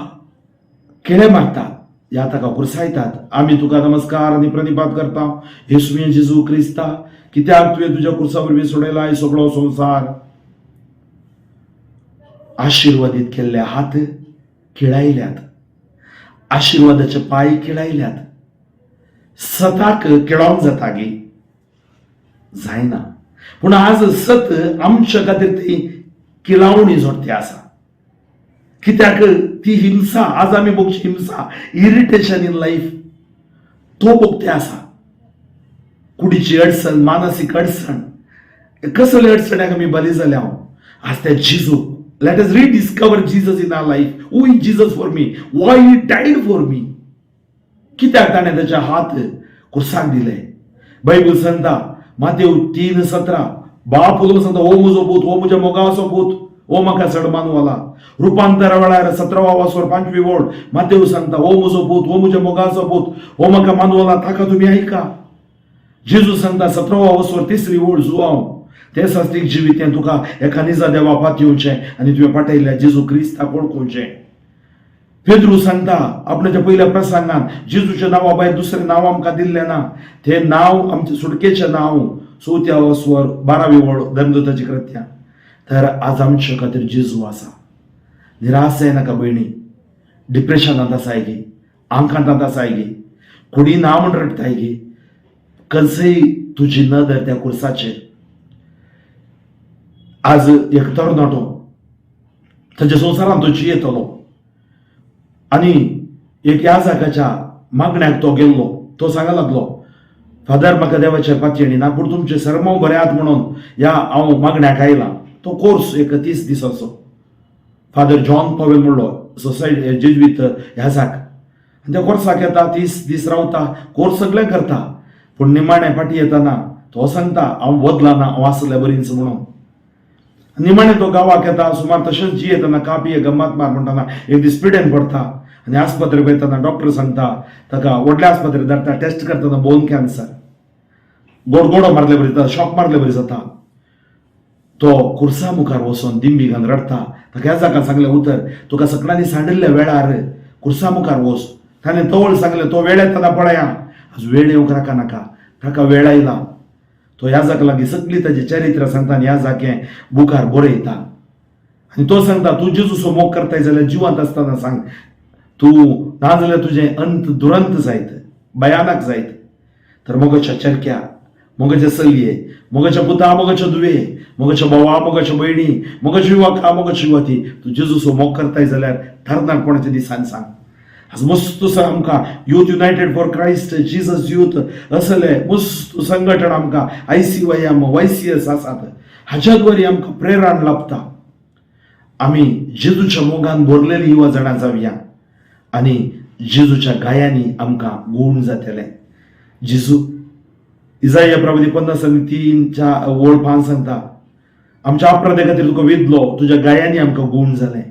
केळे मारतात, ह्या ताका कुर्सायतात. आमी तुका नमस्कार आनी प्रणिपात करता येसुवे जेजू क्रिस्ता, कित्याक तुवें तुज्या कुर्सा वरवीं सोडयला हे सगळो संवसार. आशिर्वादीत केल्ले हात खिळायल्यात, आशिर्वादाचे पांय खिळायल्यात. सताक केळोवंक जाता गी? जायना. पूण आज सत आमच्या खातीर ती किळावणी जोडटी आसा, कित्याक ती हिंसा आज आमी भोगची हिंसा, इरिटेशन इन लायफ तो भोगते आसा. कुडीची अडचण, मानसीक अडचण, कसली अडचण्याक आमी बली जाल्या. हांव आज त्या जेजू, let us rediscover Jesus in our life. Who is Jesus for me? Why he died for me? कित्याक ताणें ताचे हात कुर्साक दिले? बायबल सांगता, मातेव 3:17, बाप उलोवन सांगता, हो म्हजो पूत, हो म्हज्या मोगाचो पूत, हो म्हाका चड मानवला. रुपांतरा वेळार 17वा वासोर 5वी ओळ, मातेव सांगता, हो म्हजो पूत, हो म्हज्या मोगाचो पूत, हो म्हाका मानवला, ताका तुमी आयका. जेजू सांगता 17वा वसवर 3री ओळ, जुवांव ते सास्त्रीक जिवीत तें तुका एका निजा देवा पातयेवचें आनी तुवें पाठयल्ल्या जेजू क्रिस्ताक वळखुचें. पेद्रू सांगता आपल्याच्या पयल्या प्रसंगान, जेजूच्या नांवा भायर दुसरें नांव आमकां दिल्लें ना, तें नांव आमचें सुटकेचें नांव. 4थ्या वसवर 12वी ओळ, धर्मदूताची कृत्या. तर आज आमच्या खातीर जेजू आसा. निराश जायनाका भयणी. डिप्रेशनांत आसाय गी, आंकांतांत आसाय गी, कुडी ना म्हण रडटाय गी? खंयसय तुजी नदर त्या कुर्साचेर. आज एक तरणाटो ताच्या संवसारांत तो जियेतलो आनी एक ह्या जाग्याच्या मागण्याक तो गेल्लो. तो सांगा लागलो, फादर म्हाका देवाचेर पातयेणी ना, पूण तुमचें सरमांव बरें आहात म्हणून ह्या हांव मागण्याक आयलां. तो कोर्स एक 30 दिसाचो. फादर जॉन पॉवेल म्हणलो सोसायटी जेज्वीत ह्या जाक. आनी त्या कोर्साक येता, 30 दीस रावता, कोर्स सगळें करता, पूण निमाणें फाटीं येतना तो सांगता हांव बदलना, हांव आसल्या बरीच म्हणून. निमाणें तो गांवाक येता, सुमार तशेंच जियेतना का पिये गम्मात मार म्हणटना एक दीस पिडेन पडटा आनी आस्पत्रेक वयतना डॉक्टर सांगता ताका व्हडल्या आस्पत्रेक धाडटा, टेस्ट करतना बोन कॅन्सर, गोडगोडो मारले बरी जाता, शॉक मारले बरी जाता. तो कुर्सा मुखार वचोन दिंबी घालून रडटा. ताका ह्या जाका सांगलें उतर, तुका सगळ्यांनी सांडिल्ल्या वेळार कुर्सा मुखार वच. ताणें तवळ सांगलें, तो वेळ येतना पळया, आज वेळ येवंक राका नाका. ताका वेळ आयला. तो ह्या जाका लागीं सगळी ताजी चरित्र सांगता आनी ह्या जाके बुकार बरयता. आनी तो सांगता, तूं जेजूचो मोग करताय जाल्यार जिवंत आसतना सांग, तूं ना जाल्यार तुजें अंत दुरंत जायत, भयानक जायत. तर मोगाच्या चरक्या, मोगाच्या चलये, मोगाच्या पुता, मोगाच्या दुवे, मोगाच्या भावा, मोगाच्या भयणी, मोगाच्या युवका, मोगाच्या युवती, तूं जेजूचो मोग करताय जाल्यार तरणाटपणाच्या दिसान सांग. आज मस्त आमकां youth united for Christ, Jesus youth असले मस्त संघटन आमकां ICYM YCS आसात. हाच्या द्वारे आमकां प्रेरणा लाभता. आमी जेजूच्या मोगान भरलेली युवा जाणां जावया आनी जेजूच्या गायांनी आमकां गूण जातले. जेजू इजाया प्रभू 53 ओळ 5 सांगता, आमच्या अपराधा खातीर तुका विदलो, तुज्या गायांनी आमकां गूण जालें.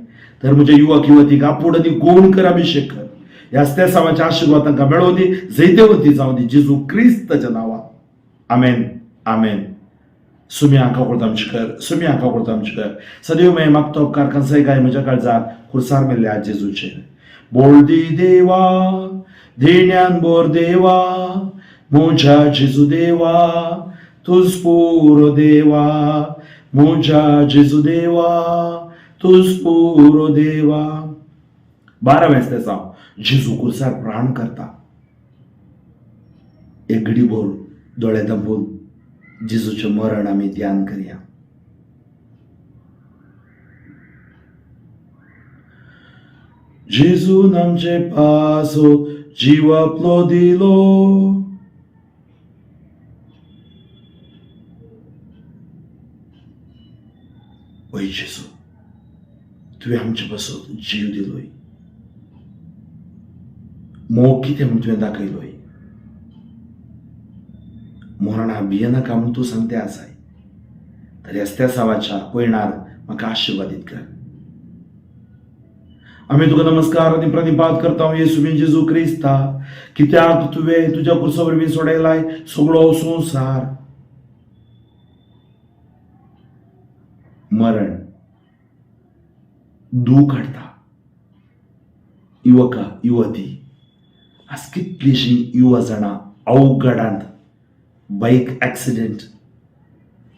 तर म्हज्या युवक युवतीक आपूड आनी गूण कर, अभिशेक कर. ह्या तेसावाच्या आशिर्वाद तांकां मेळोवं दी, जैतेवंती जावं दी, जेजू क्रिस्ताच्या नांवान. आमेन, आमेन. सुम्या काकुळत आमची कर, सुम्या काकुळत आमची कर. सदैव मे मागतो उपकार कंसय गाय म्हज्या काळजाक खुर्सार मेल्ल्या जेजूचेर. बोलदी देवा देण्यान बोर देवा, म्हज्या जेजू देवा तुज पुरो देवा, म्हज्या जेजू देवा तुज पुरो देवा. 12वें तेसांव जेजू कुर्सार प्राण करता. एक घडी भर दोळे दांपून जेजूचें मरण आमी ध्यान करया. जेजून आमचे पासो जीव आपलो दिलो, वय जेजू तुवें आमचे पासत जीव दिलोय, मोग कितें म्हूण तुवें दाखयलोय. मरणा भियेनाका म्हूण तूं सांगते आसाय, तर ह्या तेसावाच्या पयणार म्हाका आशिर्वादीत कर. आमी तुका नमस्कार आनी प्रणिपात करता येसू बीन जेजू क्रिस्ता, कित्याक तुवें तुज्या कुर्सा वरवीं सोडयलाय सगळो संवसार. मरण दूख हाडटा युवका युवती. आज कितलीशीं युवा जाणां अवघडांत, बायक एक्सिडेंट,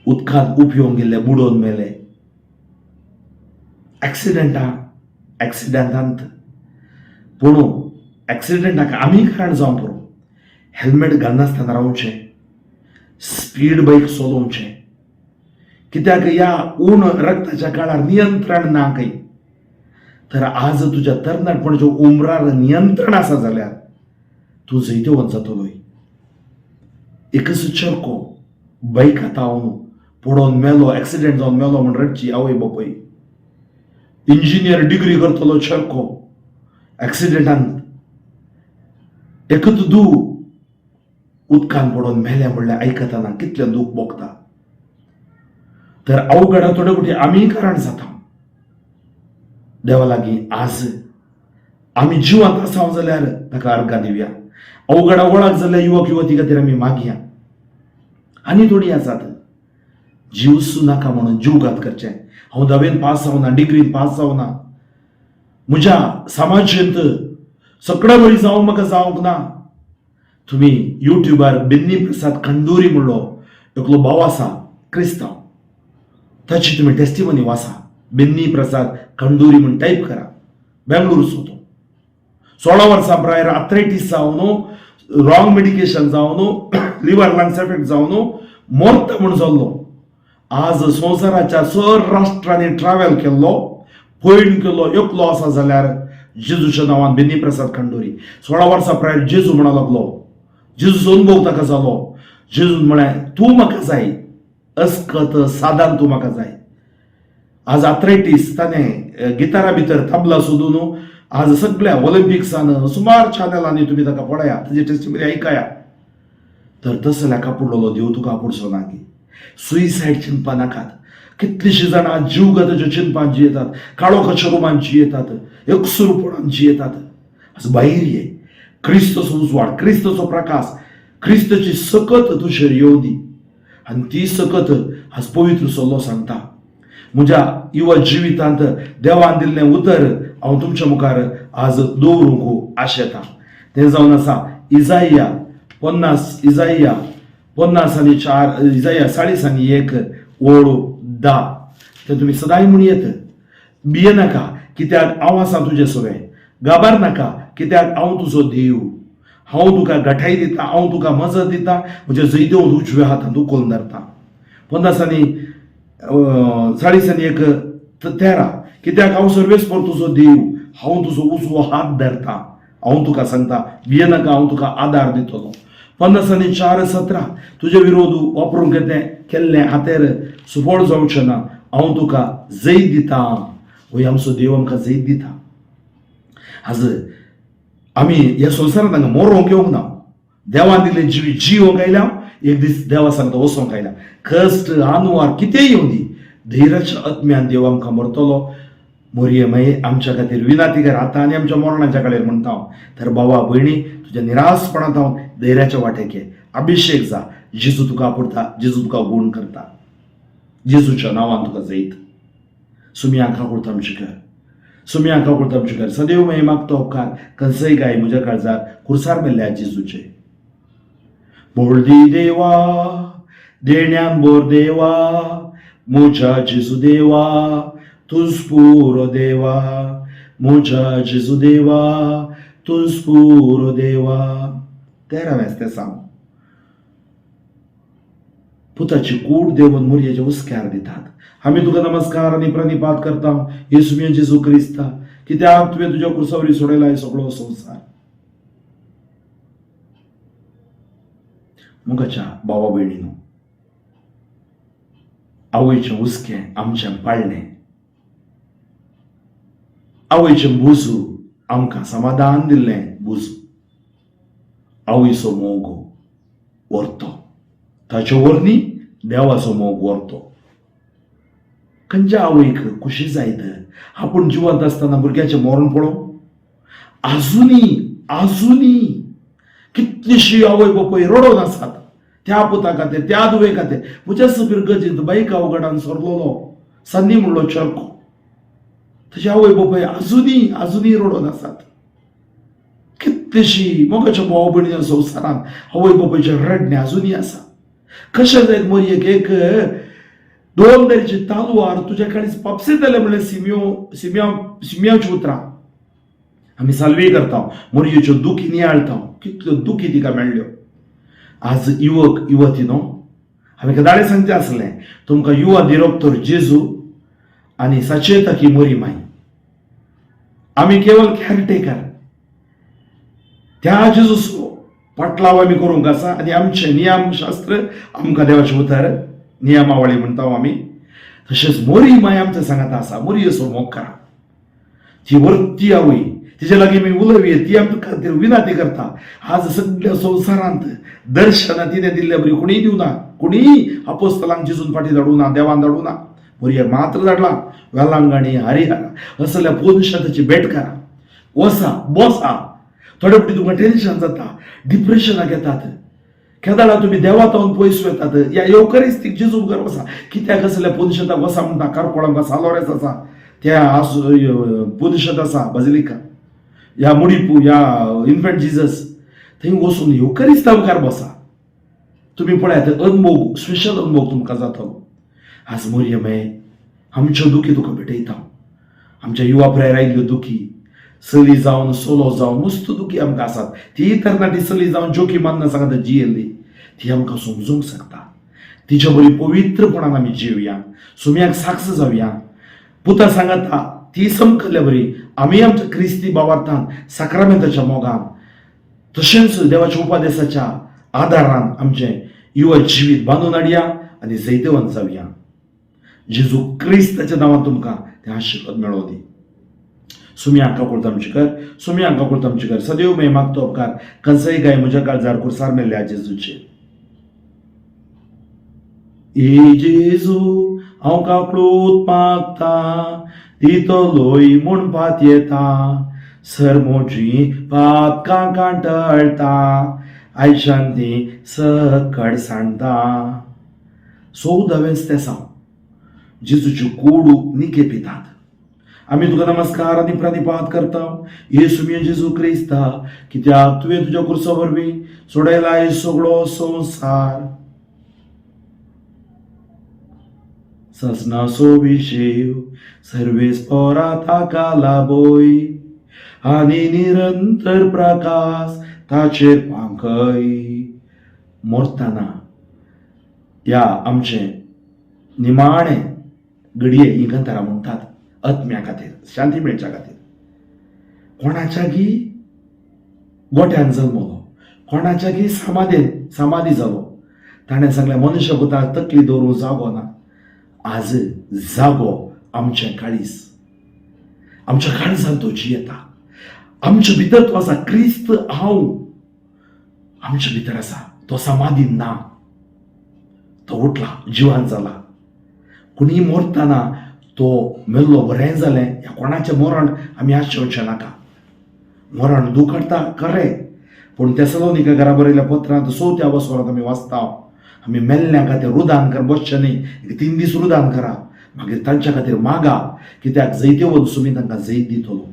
उदकांत उपयोंक गेल्ले बुडोवन मेले, एक्सिडेंटांत. पूण एक्सिडेंटाक आमी कारण जावंक पुरो. हेल्मेट घालनासतना रावचें, स्पीड बायक चलोवचें, कित्याक ह्या उण रक्ताच्या काळार नियंत्रण ना खंय. तर आज तुज्या तरणाटपणाच्या उमरार नियंत्रण आसा जाल्यार तूं जैतवंत जातलोय. एकच चरको बायक आतां पडोन मेलो, एक्सिडेंट जावन मेलो म्हण रडची आवय बापूय. इंजिनियर डिग्री करतलो चरको एक्सिडेंटान एकच दू उदकान पडोन मेलें म्हणल्यार आयकतना कितलें दूख भोगता. तर अवघडा थोडे कुठे आमी कारण जाता. देवा लागीं आज आमी जिवांत आसा जाल्यार ताका अर्गां दिवया. अवघडा वळख जाल्यार युवक युवती खातीर आमी मागया. आनी थोडीं आसात जीव नाका म्हणून जीवघात करचें. हांव धावेन पास जावना, डिग्रीन पास जावना, म्हज्या समाजेंत सगळ्या बरी जावंक म्हाका जावंक ना. तुमी युट्युबार बेन्नी प्रसाद खंडोरी म्हणलो एकलो भाव आसा क्रिस्तांव, ताची तुमी टेस्टिमनी वाचा. बेन्नी प्रसाद खंडोरी म्हूण टायप करा, बेंगळुरूचो तो. 16 वर्सां प्रायर आथरायटीस जावन, रॉंग मेडिकेशन जावन इफेक्ट, लिव्हर लंग्स इफेक्ट जावन मोरता म्हूण जाल्लो. आज संवसाराच्या चड राष्ट्रांनी ट्रॅव्हल केल्लो, पयण केल्लो एकलो आसा जाल्यार जेजूच्या नांवान बेनी प्रसाद खंडोरी. 16 वर्सां प्रायर जेजू म्हणा लागलो. जेजूचो अनुभव ताका जालो. जेजून म्हळें, तूं म्हाका जाय, अस्कत सादान तूं म्हाका जाय. आज आथरायटीस ताणें गितारा भितर तबला सोदून आज सगळ्या ऑलिम्पिक्सान सुमार चॅनलांनी तुमी ताका पळया, ताजी टेस्टिमनी आयकया. तर तसल्या कापुडलेलो देव तुका आपुडचो ना की सुयसायड चिंतपा नाकात. कितलींशीं जाणां जीवघाताच्या चिंतपान जियेतात, काळोखाच्या रुमान जियेतात, एकसुरपणान जियेतात. आज भायर ये. क्रिस्तचो उजवाड, क्रिस्तचो प्रकाश, क्रिस्तची सकत तुजेर येवं दी. आनी ती सकत आज पवित्र सल्लो सांगता. म्हज्या युवा जिवितांत देवान दिल्लें उतर हांव तुमच्या मुखार आज दवरूंक आशेता. तें जावन आसा इजाइया 50, इजाइया 54, इजाइया 41 ओळ 10. तें तुमी सदांय म्हण येत. भिये नाका, कित्याक हांव आसा तुजे सवें. गाबार नाका, कित्याक हांव तुजो देव. हांव तुका गठाय दिता, हांव तुका मजत दिता, म्हज्या जैदेव उजव्या हातांत उखलून धरता. 50 आनी 40 आनी 1 13, कित्याक हांव सर्वेस्पर तुजो देव, हांव तुजो उजवो हात धरता. हांव तुका सांगता, भिये नाका, हांव तुका आदार दितलो. 54 17, तुजे विरोध वापरूंक येतें केल्लें हातेर सुफळ जावचें ना, हांव तुका जैत दिता. हो आमचो देव आमकां जैत दिता. आज आमी ह्या संवसारांत हांगा मरोंक येवंक ना. देवान दिल्लें जिवीत जिवंक आयल्या. एक दीस देवा सांगता वचोंक आयल्या. कश्ट आनुवार कितेंय येवं दी, धैर्याच्या आत्म्यान देव आमकां मरतलो. मोरये मागीर आमच्या खातीर विनाती कर आतां आनी आमच्या मरणाच्या कडेन म्हणटा हांव. तर बाबा भयणी, तुज्या निराशपणांत हांव धैर्याच्या वाटेक ये, अभिशेक जा. जेजू तुका आपुडता, जेजू तुका गूण करता. जेजूच्या नांवान तुका जैत. सुमी आंकां कुर्ता आमची कर, सुमी आंकां कुर्ता आमची कर. सदैव मागीर मागतो उपकार कंसय गाय म्हज्या काळजार कुर्सार मेल्ल्या जेजूचे. बोलदी देवा, देण्यान बोर देवा, म्हज्या जेजू देवा, तूंच पुरो देवा, म्हज्या जेजू देवा, तूंच पुरो देवा. तेरावेंच तें सांग. पुताची कूड देवन मोरयेच्या हुस्क्यार दितात. आमी तुका नमस्कार आनी प्रणिपात करता येसू जेजू क्रिस्ता, कित्याक तुवें तुज्या कुर्सावरी सोडयला हे सगळो संवसार. मुखाच्या भावा भयणीनो, आवयचें हुस्कें आमचें पाळणें, आवयचें बुजू आमकां समाधान दिल्लें बुजू. आवयचो मोग व्हरतो, ताचे वरवीं देवाचो मोग व्हरतो. खंयच्या आवयक खुशी जायत आपूण जिवंत आसतना भुरग्याचें मरण पळोवंक? आजुनी आजुनी कितलीशी आवय बापूय रडोन आसात त्या पुता खातीर, त्या धुवे खातीर. म्हज्या सबीर गजींत बाईक अवघडान सरलोलो सन्नी म्हणलो चरको, ताची आवय बापूय आजुनी आजुनी रडोन आसात. कितलीशी मोगाच्या भाव भयणी संवसारांत आवय बापायचें रडणें आजुनी आसा. कशें जायत मोरयेक एक दोन तरेची तालवार तुज्या काळीज पापसेतले म्हणलें सिमियो सिमिया सिमियाची उतरां आमी साल्वी करता, मोरयेच्यो दुखी नियाळटा. कितल्यो दुखी तिका मेळ्ळ्यो. आज युवक युवती न्हू, हांवें कदाळे सांगचें आसलें तुमकां, युवा दिरोक्तर जेजू आनी सचेता की मोरी माई. आमी केवल केअरटेकर. त्या जेजूचो पाटलाव आमी करूंक आसा आनी आमचें नियमशास्त्र आमकां देवाचें उतर नियमावळी म्हणटा आमी. तशेंच मोरी माय आमच्या सांगाता आसा. मोरयेचो मोग करा. ती वरती आवय, तिच्या लागीं आमी उलोवया. ती आमकां खातीर विनंती करता. आज सगळ्या संवसारांत दर्शनां तिणें दिल्ले बरी कोणीय दिवना. कोणीय अपोस्तलांक जेजून फाटीं धाडूं ना, देवान धाडूं ना, मोरयेक मात्र धाडला वेलांगणी हरिहरा असल्या पोनशाताची भेट करा. वसा बसा. थोडे फावटी तुमकां टेन्शन जाता, डिप्रेशनाक येतात, केदाळा तुमी देवा तावन पयस वतात. ह्या येवकरिस्तीक जेजू मुखार वसा. कित्याक असल्या पोनशेताक वसा म्हणटा? कारकोळ आमकां सालोरेस आसा, त्या पोनशेत आसा बाजिलिका, ह्या मुडीपू, ह्या इन्फंट जिजस, थंय वचून येवकरिस्ता मुखार बसा. तुमी पळयात, अनमोग स्पेशल अनमोग तुमकां जातलो. आज मोरये आमच्यो दुखी तुका भेटयता. आमच्या युवा प्रेयर आयिल्ल्यो दुखी, चली जावन चलो जावन मस्त दुखी आमकां आसात. ती तरणाटी चली जावन जोकी मान्ना सांगता जियेल्ली, ती आमकां समजूंक शकता. तिच्या बरी पवित्रपणान आमी जिवया, सुम्याक साक्ष जावया. पुता सांगाता ती समकल्ल्या बरी आमी आमच्या क्रिस्ती बाबार्थान, साक्रामेंताच्या मोगान, तशेंच देवाच्या उपादेसाच्या आदारान आमचें युवा जिवीत बांदून हाडया आनी जैतवंत जावया. जेजू क्रिस्ताच्या नांवान तुमकां तें आशिर्वाद मेळों दी. सुमी हांकां कुळता आमची कर, सुमी हांकां कुळता आमची कर. सदैव मे मागतो उपकार कंसय गाय म्हज्या काळजार कुर्सार मेल्ल्या जेजूचे. ए जेजू, हांव काकळूत मागता, दितलोय म्हूण पातयेता, सर म्हजी पातकां कांटळटा, आयच्यान ती सकड सांडटा. चवदावेंच तेसांव, जेजूच्यो कोडू निके पितात. आमी तुका नमस्कार आनी प्रणिपात करता, येसू जेजू क्रिस्ता, कित्याक तुवें तुज्या कुर्सा वरवीं सोडयला सगळो संवसार. ससनाचो विशेव सर्वेस पोरा ताका लाबोय आनी निरंतर प्रकाश ताचेर पांकय. मरतना ह्या आमचें निमाणें घडये इगंतरा म्हणटात, आत्म्या खातीर शांती मेळच्या खातीर. कोणाच्या गी गोट्यान जल्मलो, कोणाच्या गी समाधेन समाधी जालो. ताणें सांगलें, मनुष्य पुताक तकली दवरूंक जागो ना. आज जागो आमचें काळीज, आमच्या काळजान तो जियेता, आमच्या भितर तो आसा. क्रिस्त हांव आमच्या भितर आसा. तो समाधी ना, तो उठला, जिवान जाला. कोणीय मरतना तो मेल्लो बरें जालें ह्या कोणाचें मरण आमी आशेवचें नाका. मरण दूख हाडटा खरें, पूण तेसलोनिका घरा बरयल्या पत्रांत चवथ्या वसवरांत आमी वाचता, आमी मेल्ल्या खातीर रुदान कर बसचें न्ही. एक 3 दीस रुदान करा, मागीर तांच्या खातीर मागा, कित्याक जैतेवंत सुमी तांकां जैत दितलो.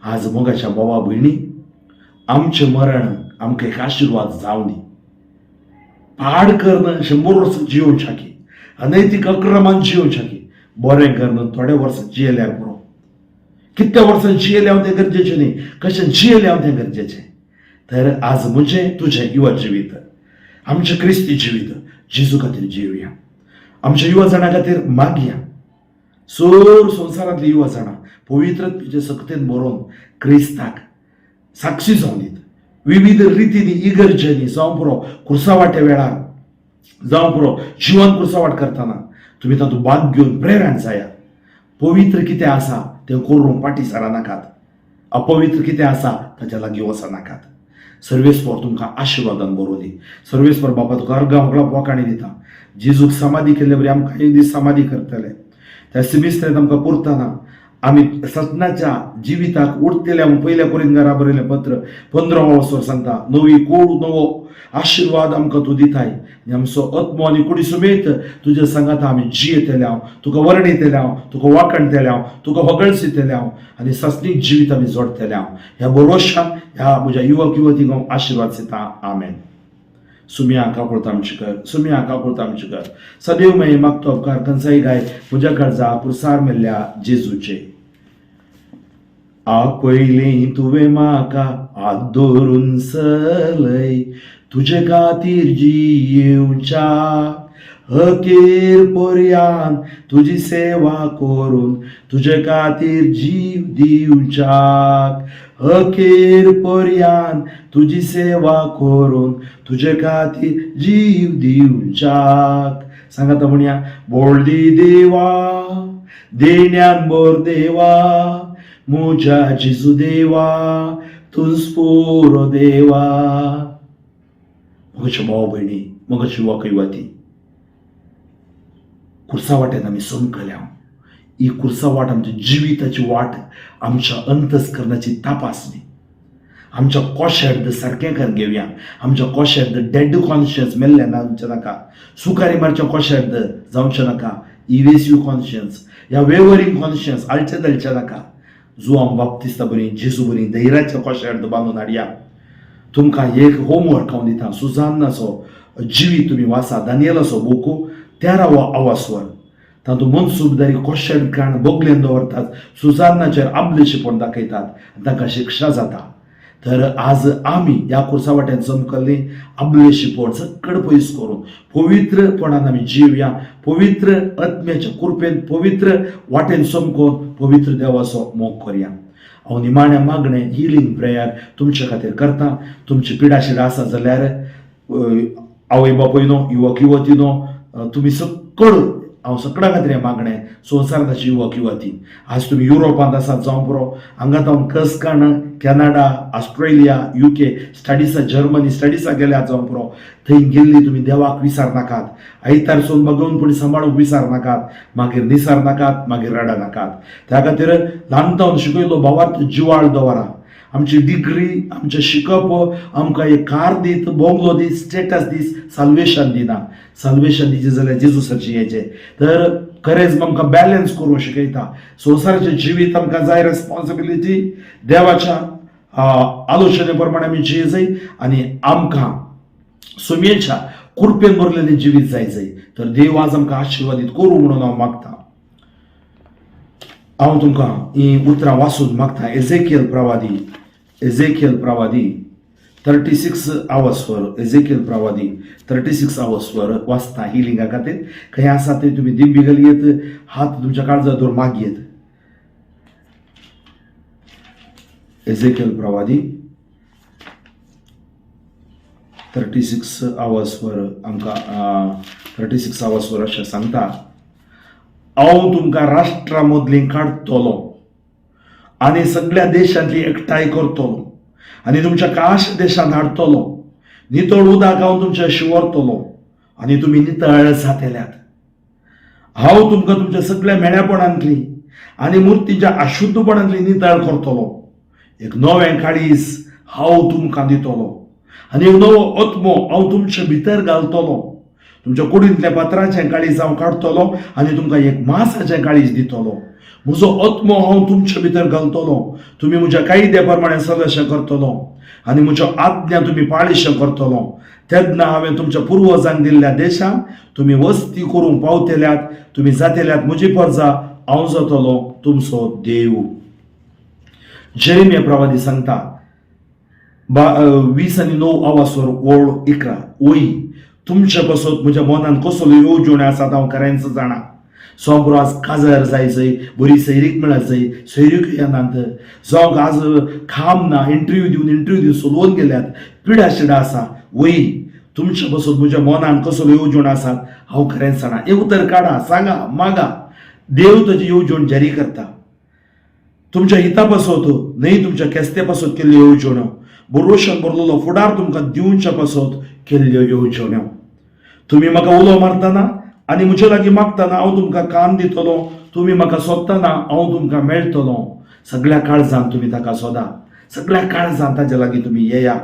आज मोगाच्या भावा भयणी, आमचें मरण आमकां एक आशिर्वाद जावं दी. पाड करून 100 वर्सां जियोवच्या की, अनैतीक अक्रमान जियोवच्या की, बरें करून थोडे वर्सां जियेल्यार पुरो. कितल्या वर्सां जियेले हांव तें गरजेचें न्ही, कशें जियेले हांव तें गरजेचें. तर आज म्हजें तुजें युवा जिवीत, आमचें क्रिस्ती जिवीत जेजू खातीर जिवया. आमच्या युवा जाणां खातीर मागया. सोर संवसारांतली युवा जाणां पवित्रतेचे सक्तेन बरोवन क्रिस्ताक साक्षी जावन दीत. विविध रितींनी, इगर्जेंनी जावं पुरो, कुर्सावाटे वेळार जावं पुरो, जिवन कुर्सावाट करतना तुमी तातूंत भाग घेवन प्रेरण जायात. पवित्र कितें आसा तें करूंक फाटीं सरा नाकात, अपवित्र कितें आसा ताच्या लागीं वचनाकात. सर्वेस्पर तुमकां आशिर्वादान बरोवं दी. सर्वेस्पर बापा, तुका अर्गां होगळा वाखाणी दिता. जेजूक समाधी केल्ले बरी आमकां एक दीस समाधी करतले. त्या सिमिस्त्रेंत आमकां पुरतना आमी सपनाच्या जिविताक उठतले म्हूण पयल्या कोरिंदकारा बरयलें पत्र 15 वर्सां सांगता. नवी कोड, नवो आशिर्वाद आमकां तूं दिताय आनी आमचो आत्मो आनी कुडी समेत तुज्या सांगाता आमी जियेतले हांव, तुका वर्णितले हांव, तुका वाखणतले हांव, तुका होगळसितले हांव आनी सासणीक जिवीत आमी जोडतले हांव. ह्या भरोशान ह्या म्हज्या युवक युवतींक हांव आशिर्वाद दिता. आमेन. सुमी हांका कुळता आमची कर, सुमी हांका कुळता आमची कर. सदैव मय मागतो उपकार कंसाई गाय म्हज्या काळजा पुरसार मेल्ल्या जेजूचे. आपयलीं तुवें म्हाका हात धरून चलय, तुजे खातीर जियेवच्या अखेर पर्यान, तुजी सेवा करून तुजे खातीर जीव दिवच्याक, अखेर पर्यान तुजी सेवा करून तुजे खातीर जीव दिवच्याक. सांगात म्हणया, बोळदी देवा, देण्यान बोर देवा, म्हज्या जेजू देवा, तूंच पुरो देवा. मगच्या भाव भयणी, मगची वाकयवाती, कुर्सा वाटेन आमी समकल्या. ही कुर्सा वाट आमच्या जिविताची वाट, आमच्या अंतस्करणाची तपासणी. आमच्या कोशेर्द सारकें कर घेवया. आमच्या कोशेर्द डेड कॉन्शियन्स मेल्लें ना आमच्या नाका, सुकारी मारच्या कोशेर्द जावचें नाका. इवेसिव कॉन्शियन्स ह्या वेवरींग कॉन्शियन्स आलचें दलचें नाका. जुआंव बाप्तिस्ता बरी, जेजू बरी धैर्याच्या कोशेर्द बांदून हाडया. तुमकां एक होमवर्क हांव दिता. सुजानाचो जिवीत तुमी वाचा, दानियलाचो बुकू तेरावो आवासवर. तातूंत मनसुबदारी कोशेर्द काण बोगलेन दवरतात, सुजानाचेर आबलेशेपण दाखयतात आनी तांकां शिक्षा जाता. तर आज आमी ह्या खुर्सा वाट्यान चमकल्ली आपलें शिपण सकड पयस करून पवित्रपणान आमी जिवया, पवित्र आत्म्याच्या कृपेन पवित्र वाटेन चमकोवन पवित्र देवाचो मोग करया. हांव निमाणें मागणें हिलींग प्रेयर तुमचे खातीर करता. तुमची पिडा शिडा आसा जाल्यार आवय बापूयनो, युवक युवतीनो, तुमी सकड, हांव सगळ्यां खातीर हें मागणें, संवसारांत युवक युवती आज तुमी युरोपांत आसात जावं पुरो, हांगा जावन कसकाण, कॅनडा, ऑस्ट्रेलिया, युके स्टडिसा, जर्मनी स्टडिसा गेल्यात जावं पुरो, थंय गेल्ली तुमी देवाक विसार नाकात. आयतार सोन बगोवन पूण सांबाळूंक विसार नाकात, मागीर निसार नाकात, मागीर रडा नाकात. त्या खातीर ल्हान जावन शिकयलो भावार्थ जिवाळ दवरा. आमची डिग्री, आमचें शिकप आमकां एक कार दीत, बोंगलो दीत, स्टेटस दीत, साल्वेशन दिना. साल्वेशन दिचें जाल्यार जेजूसाचें हेजें. तर खरेंच आमकां बॅलन्स करूंक शिकयता. संवसाराचें जिवीत आमकां जाय रेस्पॉन्सिबिलिटी, देवाच्या आलोचने प्रमाणे आमी जिये जाय आनी आमकां सुमयेच्या कृपेन भरलेलें जिवीत जाय जाय. तर देव आज आमकां आशिर्वादीत करूं म्हणून हांव मागता. हांव तुमकां हीं उतरां वाचून मागता. एझेकियल प्रवादी, एझेकियल प्रवादी 36 आवासवर, एझेकियल प्रवादी 36 आवासवर वाचता हिलिंगा खातीर. खंय आसा थंय तुमी दिंबी घालयेत, हात तुमच्या काळजार दवर मागयेत. एझेकियल प्रवादी 36 आवासवर आमकां 36 आवासवर अशें सांगता, हांव तुमकां राष्ट्रां मदलीं काडटलो आनी सगळ्या देशांतली एकठांय करतलो आनी तुमच्या काश देशांत हाडटलो. नितळ उदक हांव तुमच्या शिंवरतलो आनी तुमी नितळ जातेल्यात. हांव तुमकां तुमच्या सगळ्या मेळ्यापणांतली आनी मुर्तीच्या अशुद्धपणांतली नितळ करतलो. एक नवें काळीज हांव तुमकां दितलो आनी एक नवो आत्मो हांव तुमचे भितर घालतलो. तुमच्या कुडींतल्या पत्राचें काळीज हांव काडटलो आनी तुमकां एक मासाचें काळीज दितलो. म्हजो आत्मो हांव तुमचे भितर घालतलो. तुमी म्हज्या कायद्या प्रमाणे सदशें करतलो आनी म्हज्यो आज्ञा तुमी पाळिशें करतलो. तेन्ना हांवें तुमच्या पुर्वजांक दिल्ल्या देशांत तुमी वस्ती करूंक पावतल्यात. तुमी जातेल्यात म्हजी परजा, हांव जातलो तुमचो देव. जेरेमिया प्रवादी सांगता 20 आनी 9 आवासवर ओळ 11, ओय तुमचे पासत म्हज्या मनान कसलो येवजण्यो आसात हांव खरेंच जाणा. सोंपरो आज काजार जाय जंय बरी सैरीक मेळत जंय सैरीक येनात, जावं आज खाम ना, इंटरव्यू दिवन इंटरव्यू दिवन सोलोवन गेल्यात, पिडा शिडा आसा. वय तुमचे पासत म्हज्या मनान कसलो येवजण आसात हांव खरेंच जाणा. एक उतर काडा, सांगा, मागा, देव ताजी येवजण जारी करता. तुमच्या हिता पासत न्हय तुमच्या केस्ते पासत केल्ल्यो येवजण्यो, बरोशन बरलेलो फुडार तुमकां दिवच्या पासत केल्ल्यो येवजण्यो. तुमी म्हाका उलो मारतना आनी म्हजे लागीं मागतना हांव तुमकां कान दितलो. तुमी म्हाका सोदतना हांव तुमकां मेळटलो. सगळ्या काळजान तुमी ताका सोदा, सगळ्या काळजान ताज्या लागीं तुमी येया.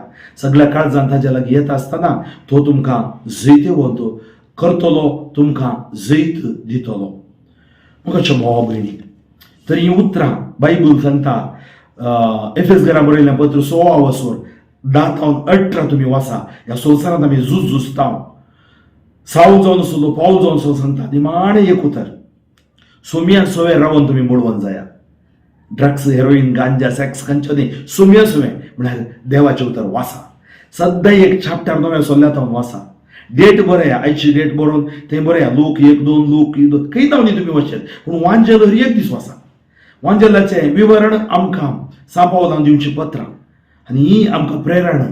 सगळ्या काळजान ताज्या लागीं येता आसतना तो तुमकां जैतवंत करतलो, तुमकां जैत दितलो. म्हाका भावा भयणी, तर हीं उतरां बायबल सांगता. एफएस घरा बरयल्लें पत्र 16 वसवर 10 थावन 18 तुमी वाचा. ह्या संवसारांत आमी झूज झुजता, साव जावन आसलो पावल जावन आसलो सांगता निमाणें एक उतर, सोमया सोवे रावन तुमी बडवन जाया. ड्रग्स, हेरोईन, गांजा, सेक्स खंयचो न्ही, सोमया सोवे म्हळ्यार देवाचें उतर वाचा. सद्दां एक चॅप्टर नवें सोल्ल्या तावन वाचा. डेट बरया, आयची डेट बरोवन थंय बरया, लोक 1 2, लोक 1 2, खंय तावन तुमी वचत, पूण वांजेल हर एक दीस वाचा. वांजेलाचें विवरण आमकां सांपावलान दिवचीं पत्रां आनी ही आमकां प्रेरणा.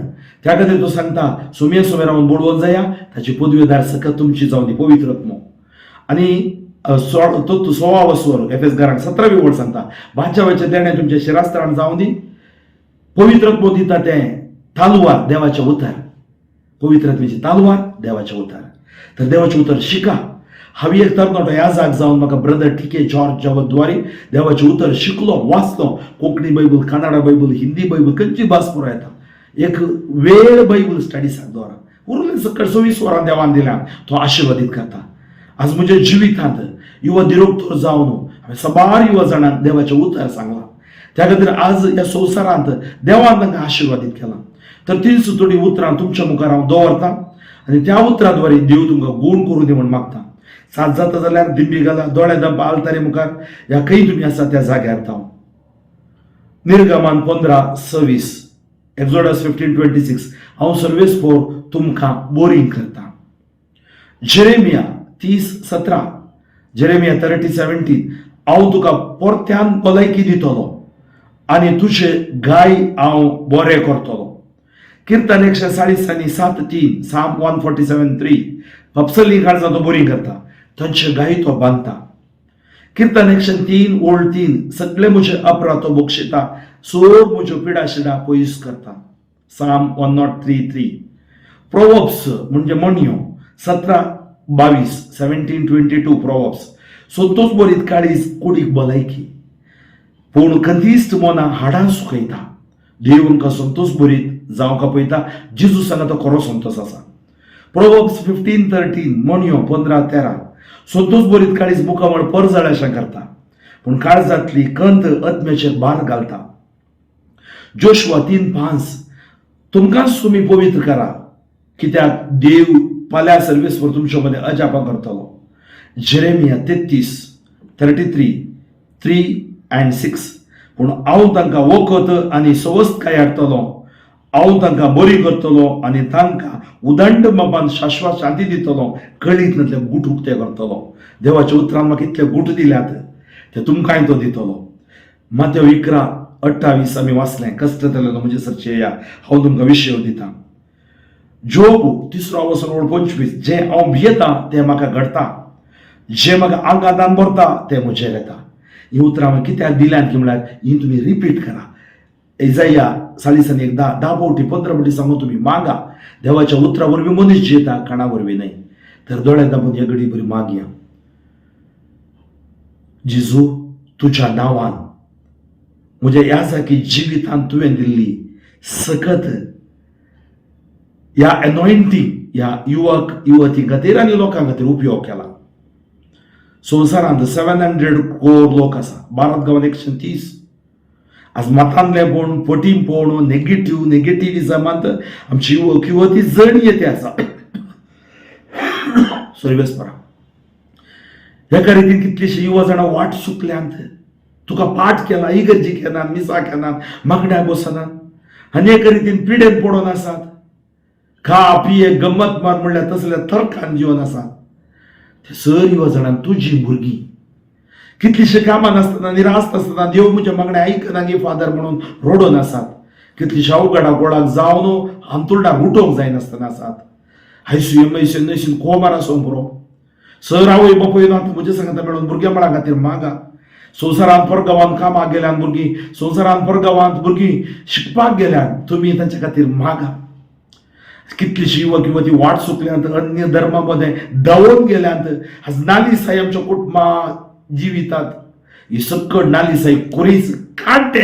त्या खातीर तो सांगता सोमया सोमे रावन बडवन जाया, ताची पदवेदार सकत तुमची जावन दी पवित्र आत्मो. आनी तो 16 वसवर एफ एस घरांक 17वी ओळ सांगता, बाच्यावाचें देणें तुमच्या शिरास्त्रान जावन दी, पवित्र आत्मो दिता तें तालवार देवाचें उतर, पवित्र आत्म्याची तालवार देवाचें उतर. तर देवाचें उतर शिका. हांव एक तरणाटो ह्या जाग जावन म्हाका ब्रदर टी के जॉर्ज द्वारे देवाचें उतर शिकलो, वाचलो. Konkani Bible, Kannada Bible, Hindi Bible, खंयची भास पुरो येता. एक वेळ बायबल स्टडीसाक दवरा. उरले सकयल 24 वरां देवान दिल्या, तो आशिर्वादीत करता. आज म्हज्या जिवितांत युवा दिरोक्तर जावन हांवें साबार युवा जाणांक देवाचें उतर सांगलां. त्या खातीर आज ह्या संवसारांत देवान तांकां आशिर्वादीत केलां. तर तीच थोडीं उतरां तुमच्या मुखार हांव दवरतां आनी त्या उतरां द्वारे देव तुमकां गूण करूं दी म्हूण मागता. सात जाता जाल्यार दिंबी घाला, दोळे दंपा आलतारी मुखार ह्या खंय तुमी आसा त्या जाग्यार धांव. निर्गमान 15:26. Exodus 15:26, हांव सर्वेस्पोर तुमकां बोरींग करता. जेरेमिया 30:17, जेरेमिया 30:17, हांव तुका परत्यान भलायकी दितलो आनी तुजे गाय हांव बरें करतलो. किर्तन 147:3, Psalm 147:3, पापसल्लीं काळजां तो बरीं करता, तांचे गाय तो बांदता. किर्तन 103:3, सगळे म्हजे अपराध तो बक्षिता, सोर म्हज्यो पिडा शिडा पयस करता. Psalm 103:3. Proverbs म्हणजे म्हणयो 17:22, 17:22 Proverbs, संतोष बरीत काळीज कुडीक भलायकी, पूण खंतीस्त मना हाडां सुकयता. देव आमकां संतोष बरीत जावंक पळयता. जेजू सांगा तो खरो संतोष आसा. Proverbs 15:13, म्हणयो 15:13, संतोष बरीत काळीज मुखामळ परजळ करता, पूण काळजांतली कंत आत्म्याचेर भार घालता. जोशवा 3:5, तुमकांच तुमी पवित्र करा, कित्याक देव फाल्यां सर्वेस्पोर तुमच्या मदें अजापां करतलो. जेरेमिया 33, 33:3 and 6, पूण हांव तांकां वखद आनी सवस्तकाय हाडटलो, हांव तांकां बरी करतलो आनी तांकां उदंड बाबान शाश्वत शांती दितलो, कळीत नातले गूट उक्ते करतलो. देवाच्या उतरान म्हाका इतले गूट दिल्यात, ते तुमकांय तो दितलो. मात्यो 11:28 आमी वाचलें, कश्ट जालेलो म्हजे सरचे या, हांव तुमकां विशय दिता. जोब 3:25, जें हांव भियेतां तें म्हाका घडटा, जें म्हाका आंगांत भरता तें म्हजेर येता. ही उतरां हांवें कित्याक दिल्यांत की म्हळ्यार ही तुमी रिपीट करा. इजाया 40 1, 10 10 फावटी, 15 फावटी सांगून तुमी मागा. देवाच्या उतरा वरवीं मनीस जियेता, खाणा वरवीं न्हय. तर दोळे दाबून ह्या घडी बरी मागया. जेजू, तुज्या नांवान म्हज्या ह्या सारकी जिवितान तुवें दिल्ली सकत ह्या एनॉयंटींग ह्या युवक युवती खातीर आनी लोकां खातीर उपयोग केला. संवसारांत 700 क्रोर लोक आसा, भारत गांवांत 130. आज मतांतलेपण, फटींगपण, नेगेटीव नेगेटिविजमांत आमची युवक युवती जण येते आसा. सर्वेस्परा, एका रितीन कितलीशी युवा जाणां वाट चुकल्यांत, तुका पाठ केला, इगर्जी केनात, मिसा केनात, मागण्याक बसनात आनी एका रितीन पिडेन पडोन आसात. खा पिये गम्मत मार म्हणल्यार तसल्या तर्कान जिवन आसात. ते सर युवा जाणां तुजी भुरगीं कितलीशीं कामां नासतना, निराश आसतना, देव म्हज्या मागणें आयकना गे फादर म्हणून रोडोन आसात. कितलीशीं अवघडा गोळाक जावन हांतुळणाक उठोवंक जायनासतना आसात. आयसू एमआयसी न्हयसून कोमार आसूंक पुरो. सर आवय बापूय ना म्हज्या सांगता मेळून भुरग्यां खातीर मागा. संवसारांत परगांवांत कामाक गेल्यान भुरगीं, संवसारांत परगांवांत भुरगीं शिकपाक गेल्यान, तुमी तांच्या खातीर मागा. कितलीशी युवक युवती वाट चुकल्यांत, अन्य धर्मा मध्ये धांवून गेल्यांत. आज नालिसाई आमच्या कुटुंबा जिवितात. ही सक्कड नालिसाई कोरीच कांटे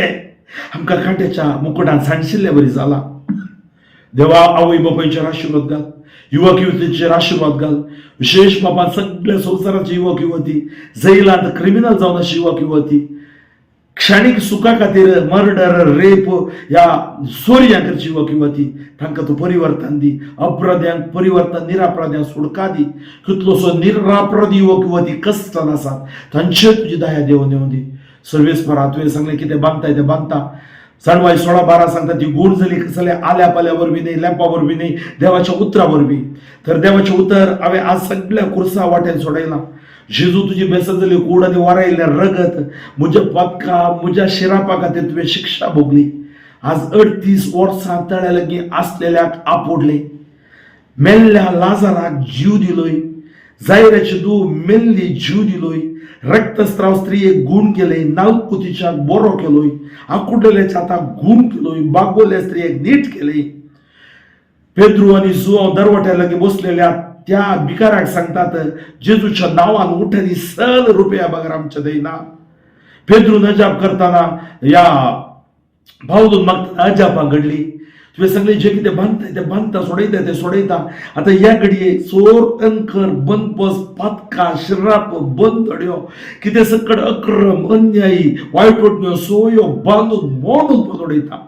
आमकां कांट्याच्या मुकुटान सांडशिल्ले बरी जाला. देवा, आवय बापायचेर आशिर्वाद घाल, युवक युवतीचेर आशिर्वाद घाल. विशेष बाबा, सगळ्या संवसाराचे युवक युवती जैलांत क्रिमिनल जावन अशी युवक युवती क्षणीक सुखा खातीर मर्डर, रेप ह्या चोरयां करची युवक युवती, तांकां तूं परिवर्तन दी. अपराध्यांक परिवर्तन, निरापराध्यांक सुटका दी. कितलोसो निरापराधी युवक युवती कश्टान आसात, तांचेर तुजी दया देवून येवं दी. सर्वेस्परा, तुवें सांगलें कितें बांदताय तें बांदता. जाणवाय 16:12 सांगता, ती गूण जाली कसले आल्या पाल्या वरवीं न्हय, लेंपा वरवीं न्हय, देवाच्या उतरा वरवीं. तर देवाचें उतर हांवें आज सगळ्या कुर्सा वाटेन सोडयलां. जेजू, तुजी बेसत जाली कूड आनी वरायल्लें रगत, म्हज्या पदका म्हज्या शिरापा खातीर तुवें शिक्षा भोगली. आज 38 वर्सां तळ्या लागीं आसलेल्याक आपोडले, मेल्ल्या लाजाराक जीव दिलोय, जायराची धूव मेल्ली जीव दिलोय, रक्तस्राव स्त्रियेक गूण केले, नालकुतीच्याक बरो केलोय, आकुडलेल्या हाताक गूण केलोय, बागवल्ल्या स्त्रियेक नीट केले. पेद्रू आनी जुआंव दरवट्या लागीं बसलेल्या त्या भिकाराक सांगतात, जेजूच्या नांवान उठ आनी सल, रुपया बगर आमच्या दैना. पेद्रून अजाप करताना या पावलून मागताना अजापां घडली. तुवें सांगलें, जे कितें बांदता ते बांदता, सोडयता ते सोडयता. आतां ह्या घडये चोर, अंकर, बनपस, पातका, शिराप, बंदड्यो, कितें सकड अक्रम, अन्यायी, वायट वटण्यो, सोयो बांदून मोडून उडयता.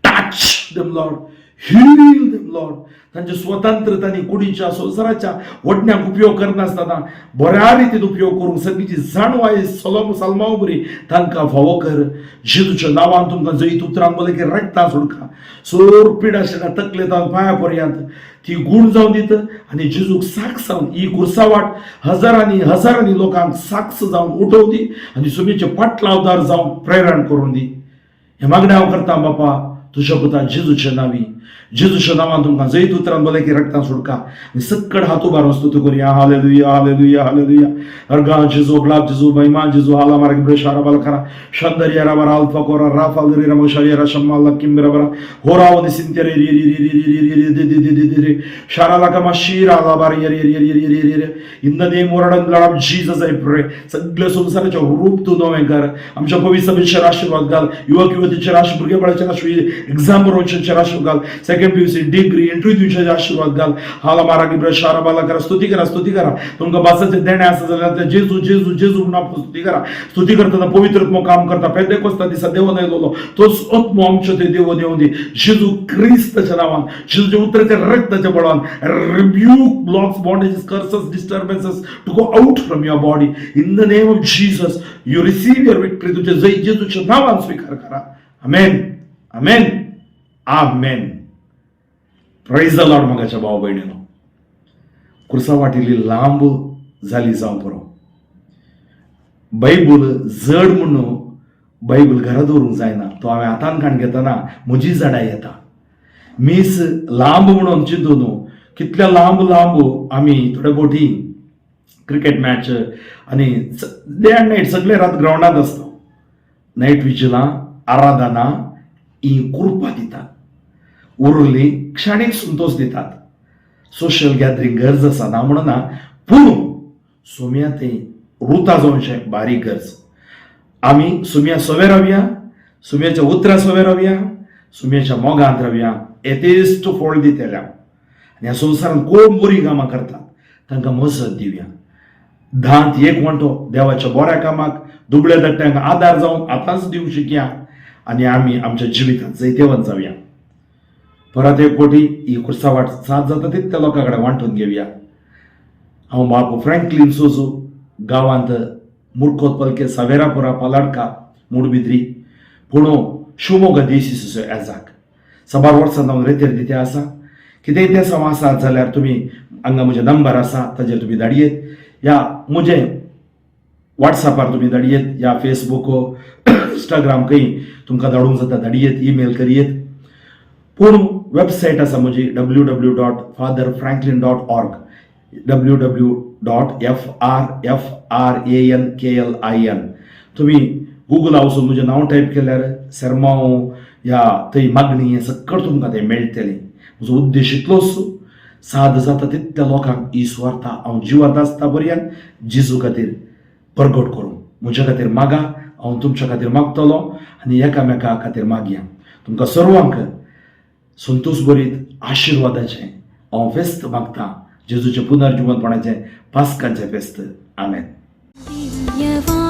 Touch them, Lord. Heal them, Lord. तांचे स्वतंत्रता आनी कुडीच्या, संवसाराच्या वडण्याक उपयोग करनासतना बऱ्या रितीन उपयोग करूंक सगळीची जाणवाय सलोम सलमाव बरी तांकां फावो कर. जेजूच्या नांवान तुमकां जैत उतरां बोले की रक्तां सोडका सोर पीड आशिल्ल्या तकले जावन पांया पर्यंत ती गूण जावन दित आनी जेजूक साक्ष जावन ही कुर्सावाट हजारांनी हजारांनी लोकांक साक्ष जावन उठोवं दी आनी सुमीचे पाटलावदार जावन प्रेरण करून दी. हें मागणें हांव करता बापा तुज्या पुता जेजूच्या नांवी. जेजूच्या नांवान तुमकां जैत उतरान बोले की रक्तां सोडका आनी सक्कड हात उबारून स्तुती करुया. Hallelujah, hallelujah, hallelujah. अर्गा जेजू, ग्लाब जेजू, महिमा जेजू. हाला मारा ब्रेशारा बालखरा शंदरिया राबरा अल्फा कोरा राफा लरी रम शरिया शम्मा लकिम बरा होरा वनि सिंतेरे री री री री री री री दी दी दी दी री शारा लकमा शिरा लाबार यरी यरी यरी यरी यरी यरी. In the name Lord of Jesus I pray. सगळ्या संवसाराचें रूप तूं नवें कर. आमच्या पवित्र सभेचेर आशीर्वाद घाल, युवक युवतीचेर आशीर्वाद, भुरगेबाळाचेर आशीर्वाद, एक्झाम बरोवचेर आशीर्वाद घाल, सेकंड पीयूसी, डिग्री, इंटरव्यू दिवच्याचे आशीर्वाद घाल. हाला मारा गिब्र शारा बाला करा. स्तुती करा, स्तुती करा. तुमकां भासाचें देणें आसा जाल्यार ते जेजू जेजू जेजू म्हणून आपण स्तुती करा. स्तुती करतना पवित्र आत्मो काम करता. पेंतेकोस्ता दिसा देवून आयलोलो तोच आत्मो आमच्यो ते देवून येवन दी. जेजू क्रिस्ताच्या नांवान, जेजूच्या उतराच्या रक्ताच्या बळान, rebuke blocks, bondages, curses, disturbances to go out from your body. In the name of Jesus, you receive your victory. तुझे जय जेजूच्या नावान स्वीकार करा. Amen, amen, amen. Praise the Lord. मोगाच्या भाव भयणीनो, कुर्सा वाटिल्ली लांब जाली जावं पुरो, बायबल जड म्हणून बायबल घरा दवरूंक जायना. तो हांवें हातान काण घेतना म्हजी जडाय येता. मीस लांब म्हणून चिंतून कितल्या लांब लांब आमी थोडे बोटी क्रिकेट मॅच आनी डे अँड नायट सगळे रात ग्रावंडांत आसता. नायट विजिलां, आराधना ही कुरपा दितात, उरली क्षणीक संतोष दितात. सोशल गॅदरींग गरज आसा, ना म्हणना, पूण सोम्या ते रुता जावचें बारीक गरज. आमी सुम्या सोवे रावया, सुम्याच्या उतरां सोवे रावया, सुम्याच्या मोगांत रावया. येतेस्त फळ दितल्या आनी ह्या संवसारांत कोण बरीं कामां करतात तांकां मजत दिवया. धांत एक वांटो देवाच्या बऱ्या कामाक, दुबळ्या धाकट्यांक आदार जावन आतांच दिवंक शिकया आनी आमी आमच्या जिवितांत जैतेवंत जावया. परत एक फावटी ही कुर्सा वाट साथ जाता तितल्या लोकां कडेन वांटून घेवया. हांव बापू फ्रँकलीन सोजू, गांवांत मुरकोत पलके, सावेरापुरा, पालाडका, मुडबिद्री, पूण शिवमोगा देशी एजाक साबार वर्सां हांव रेतेर दिते आसा. कितेंय तें सम आसा जाल्यार तुमी हांगा म्हजे नंबर आसा ताजेर तुमी धाडयेत, या म्हजें वॉट्सॅपार तुमी धाडयेत, या फेसबूक, इंस्टाग्राम खंय तुमकां धाडूंक जाता धाडयेत, ईमेल करयेत. पूण वेबसायट आसा म्हजी ww.fatherfranklin.org, ww.frfranklin. तुमी गुगला वचून म्हजें नांव टायप केल्यार सेरमांव या थंय मागणी हें सकट तुमकां तें मेळटलें. म्हजो उद्देश इतलोच, साद जाता तितल्या लोकांक ही सुवार्ता हांव जिवांत आसता पर्यंत जेजू खातीर परगट करूं. म्हज्या खातीर मागा, हांव तुमच्या खातीर मागतलो आनी एकामेका खातीर मागया. तुमकां सर्वांक संतोष भरीत आशिर्वादाचें हांव फेस्त मागता, जेजूचें पुनर्जिवनपणाचें पास्कांचें फेस्त. आमेन. दिव्यवाणी.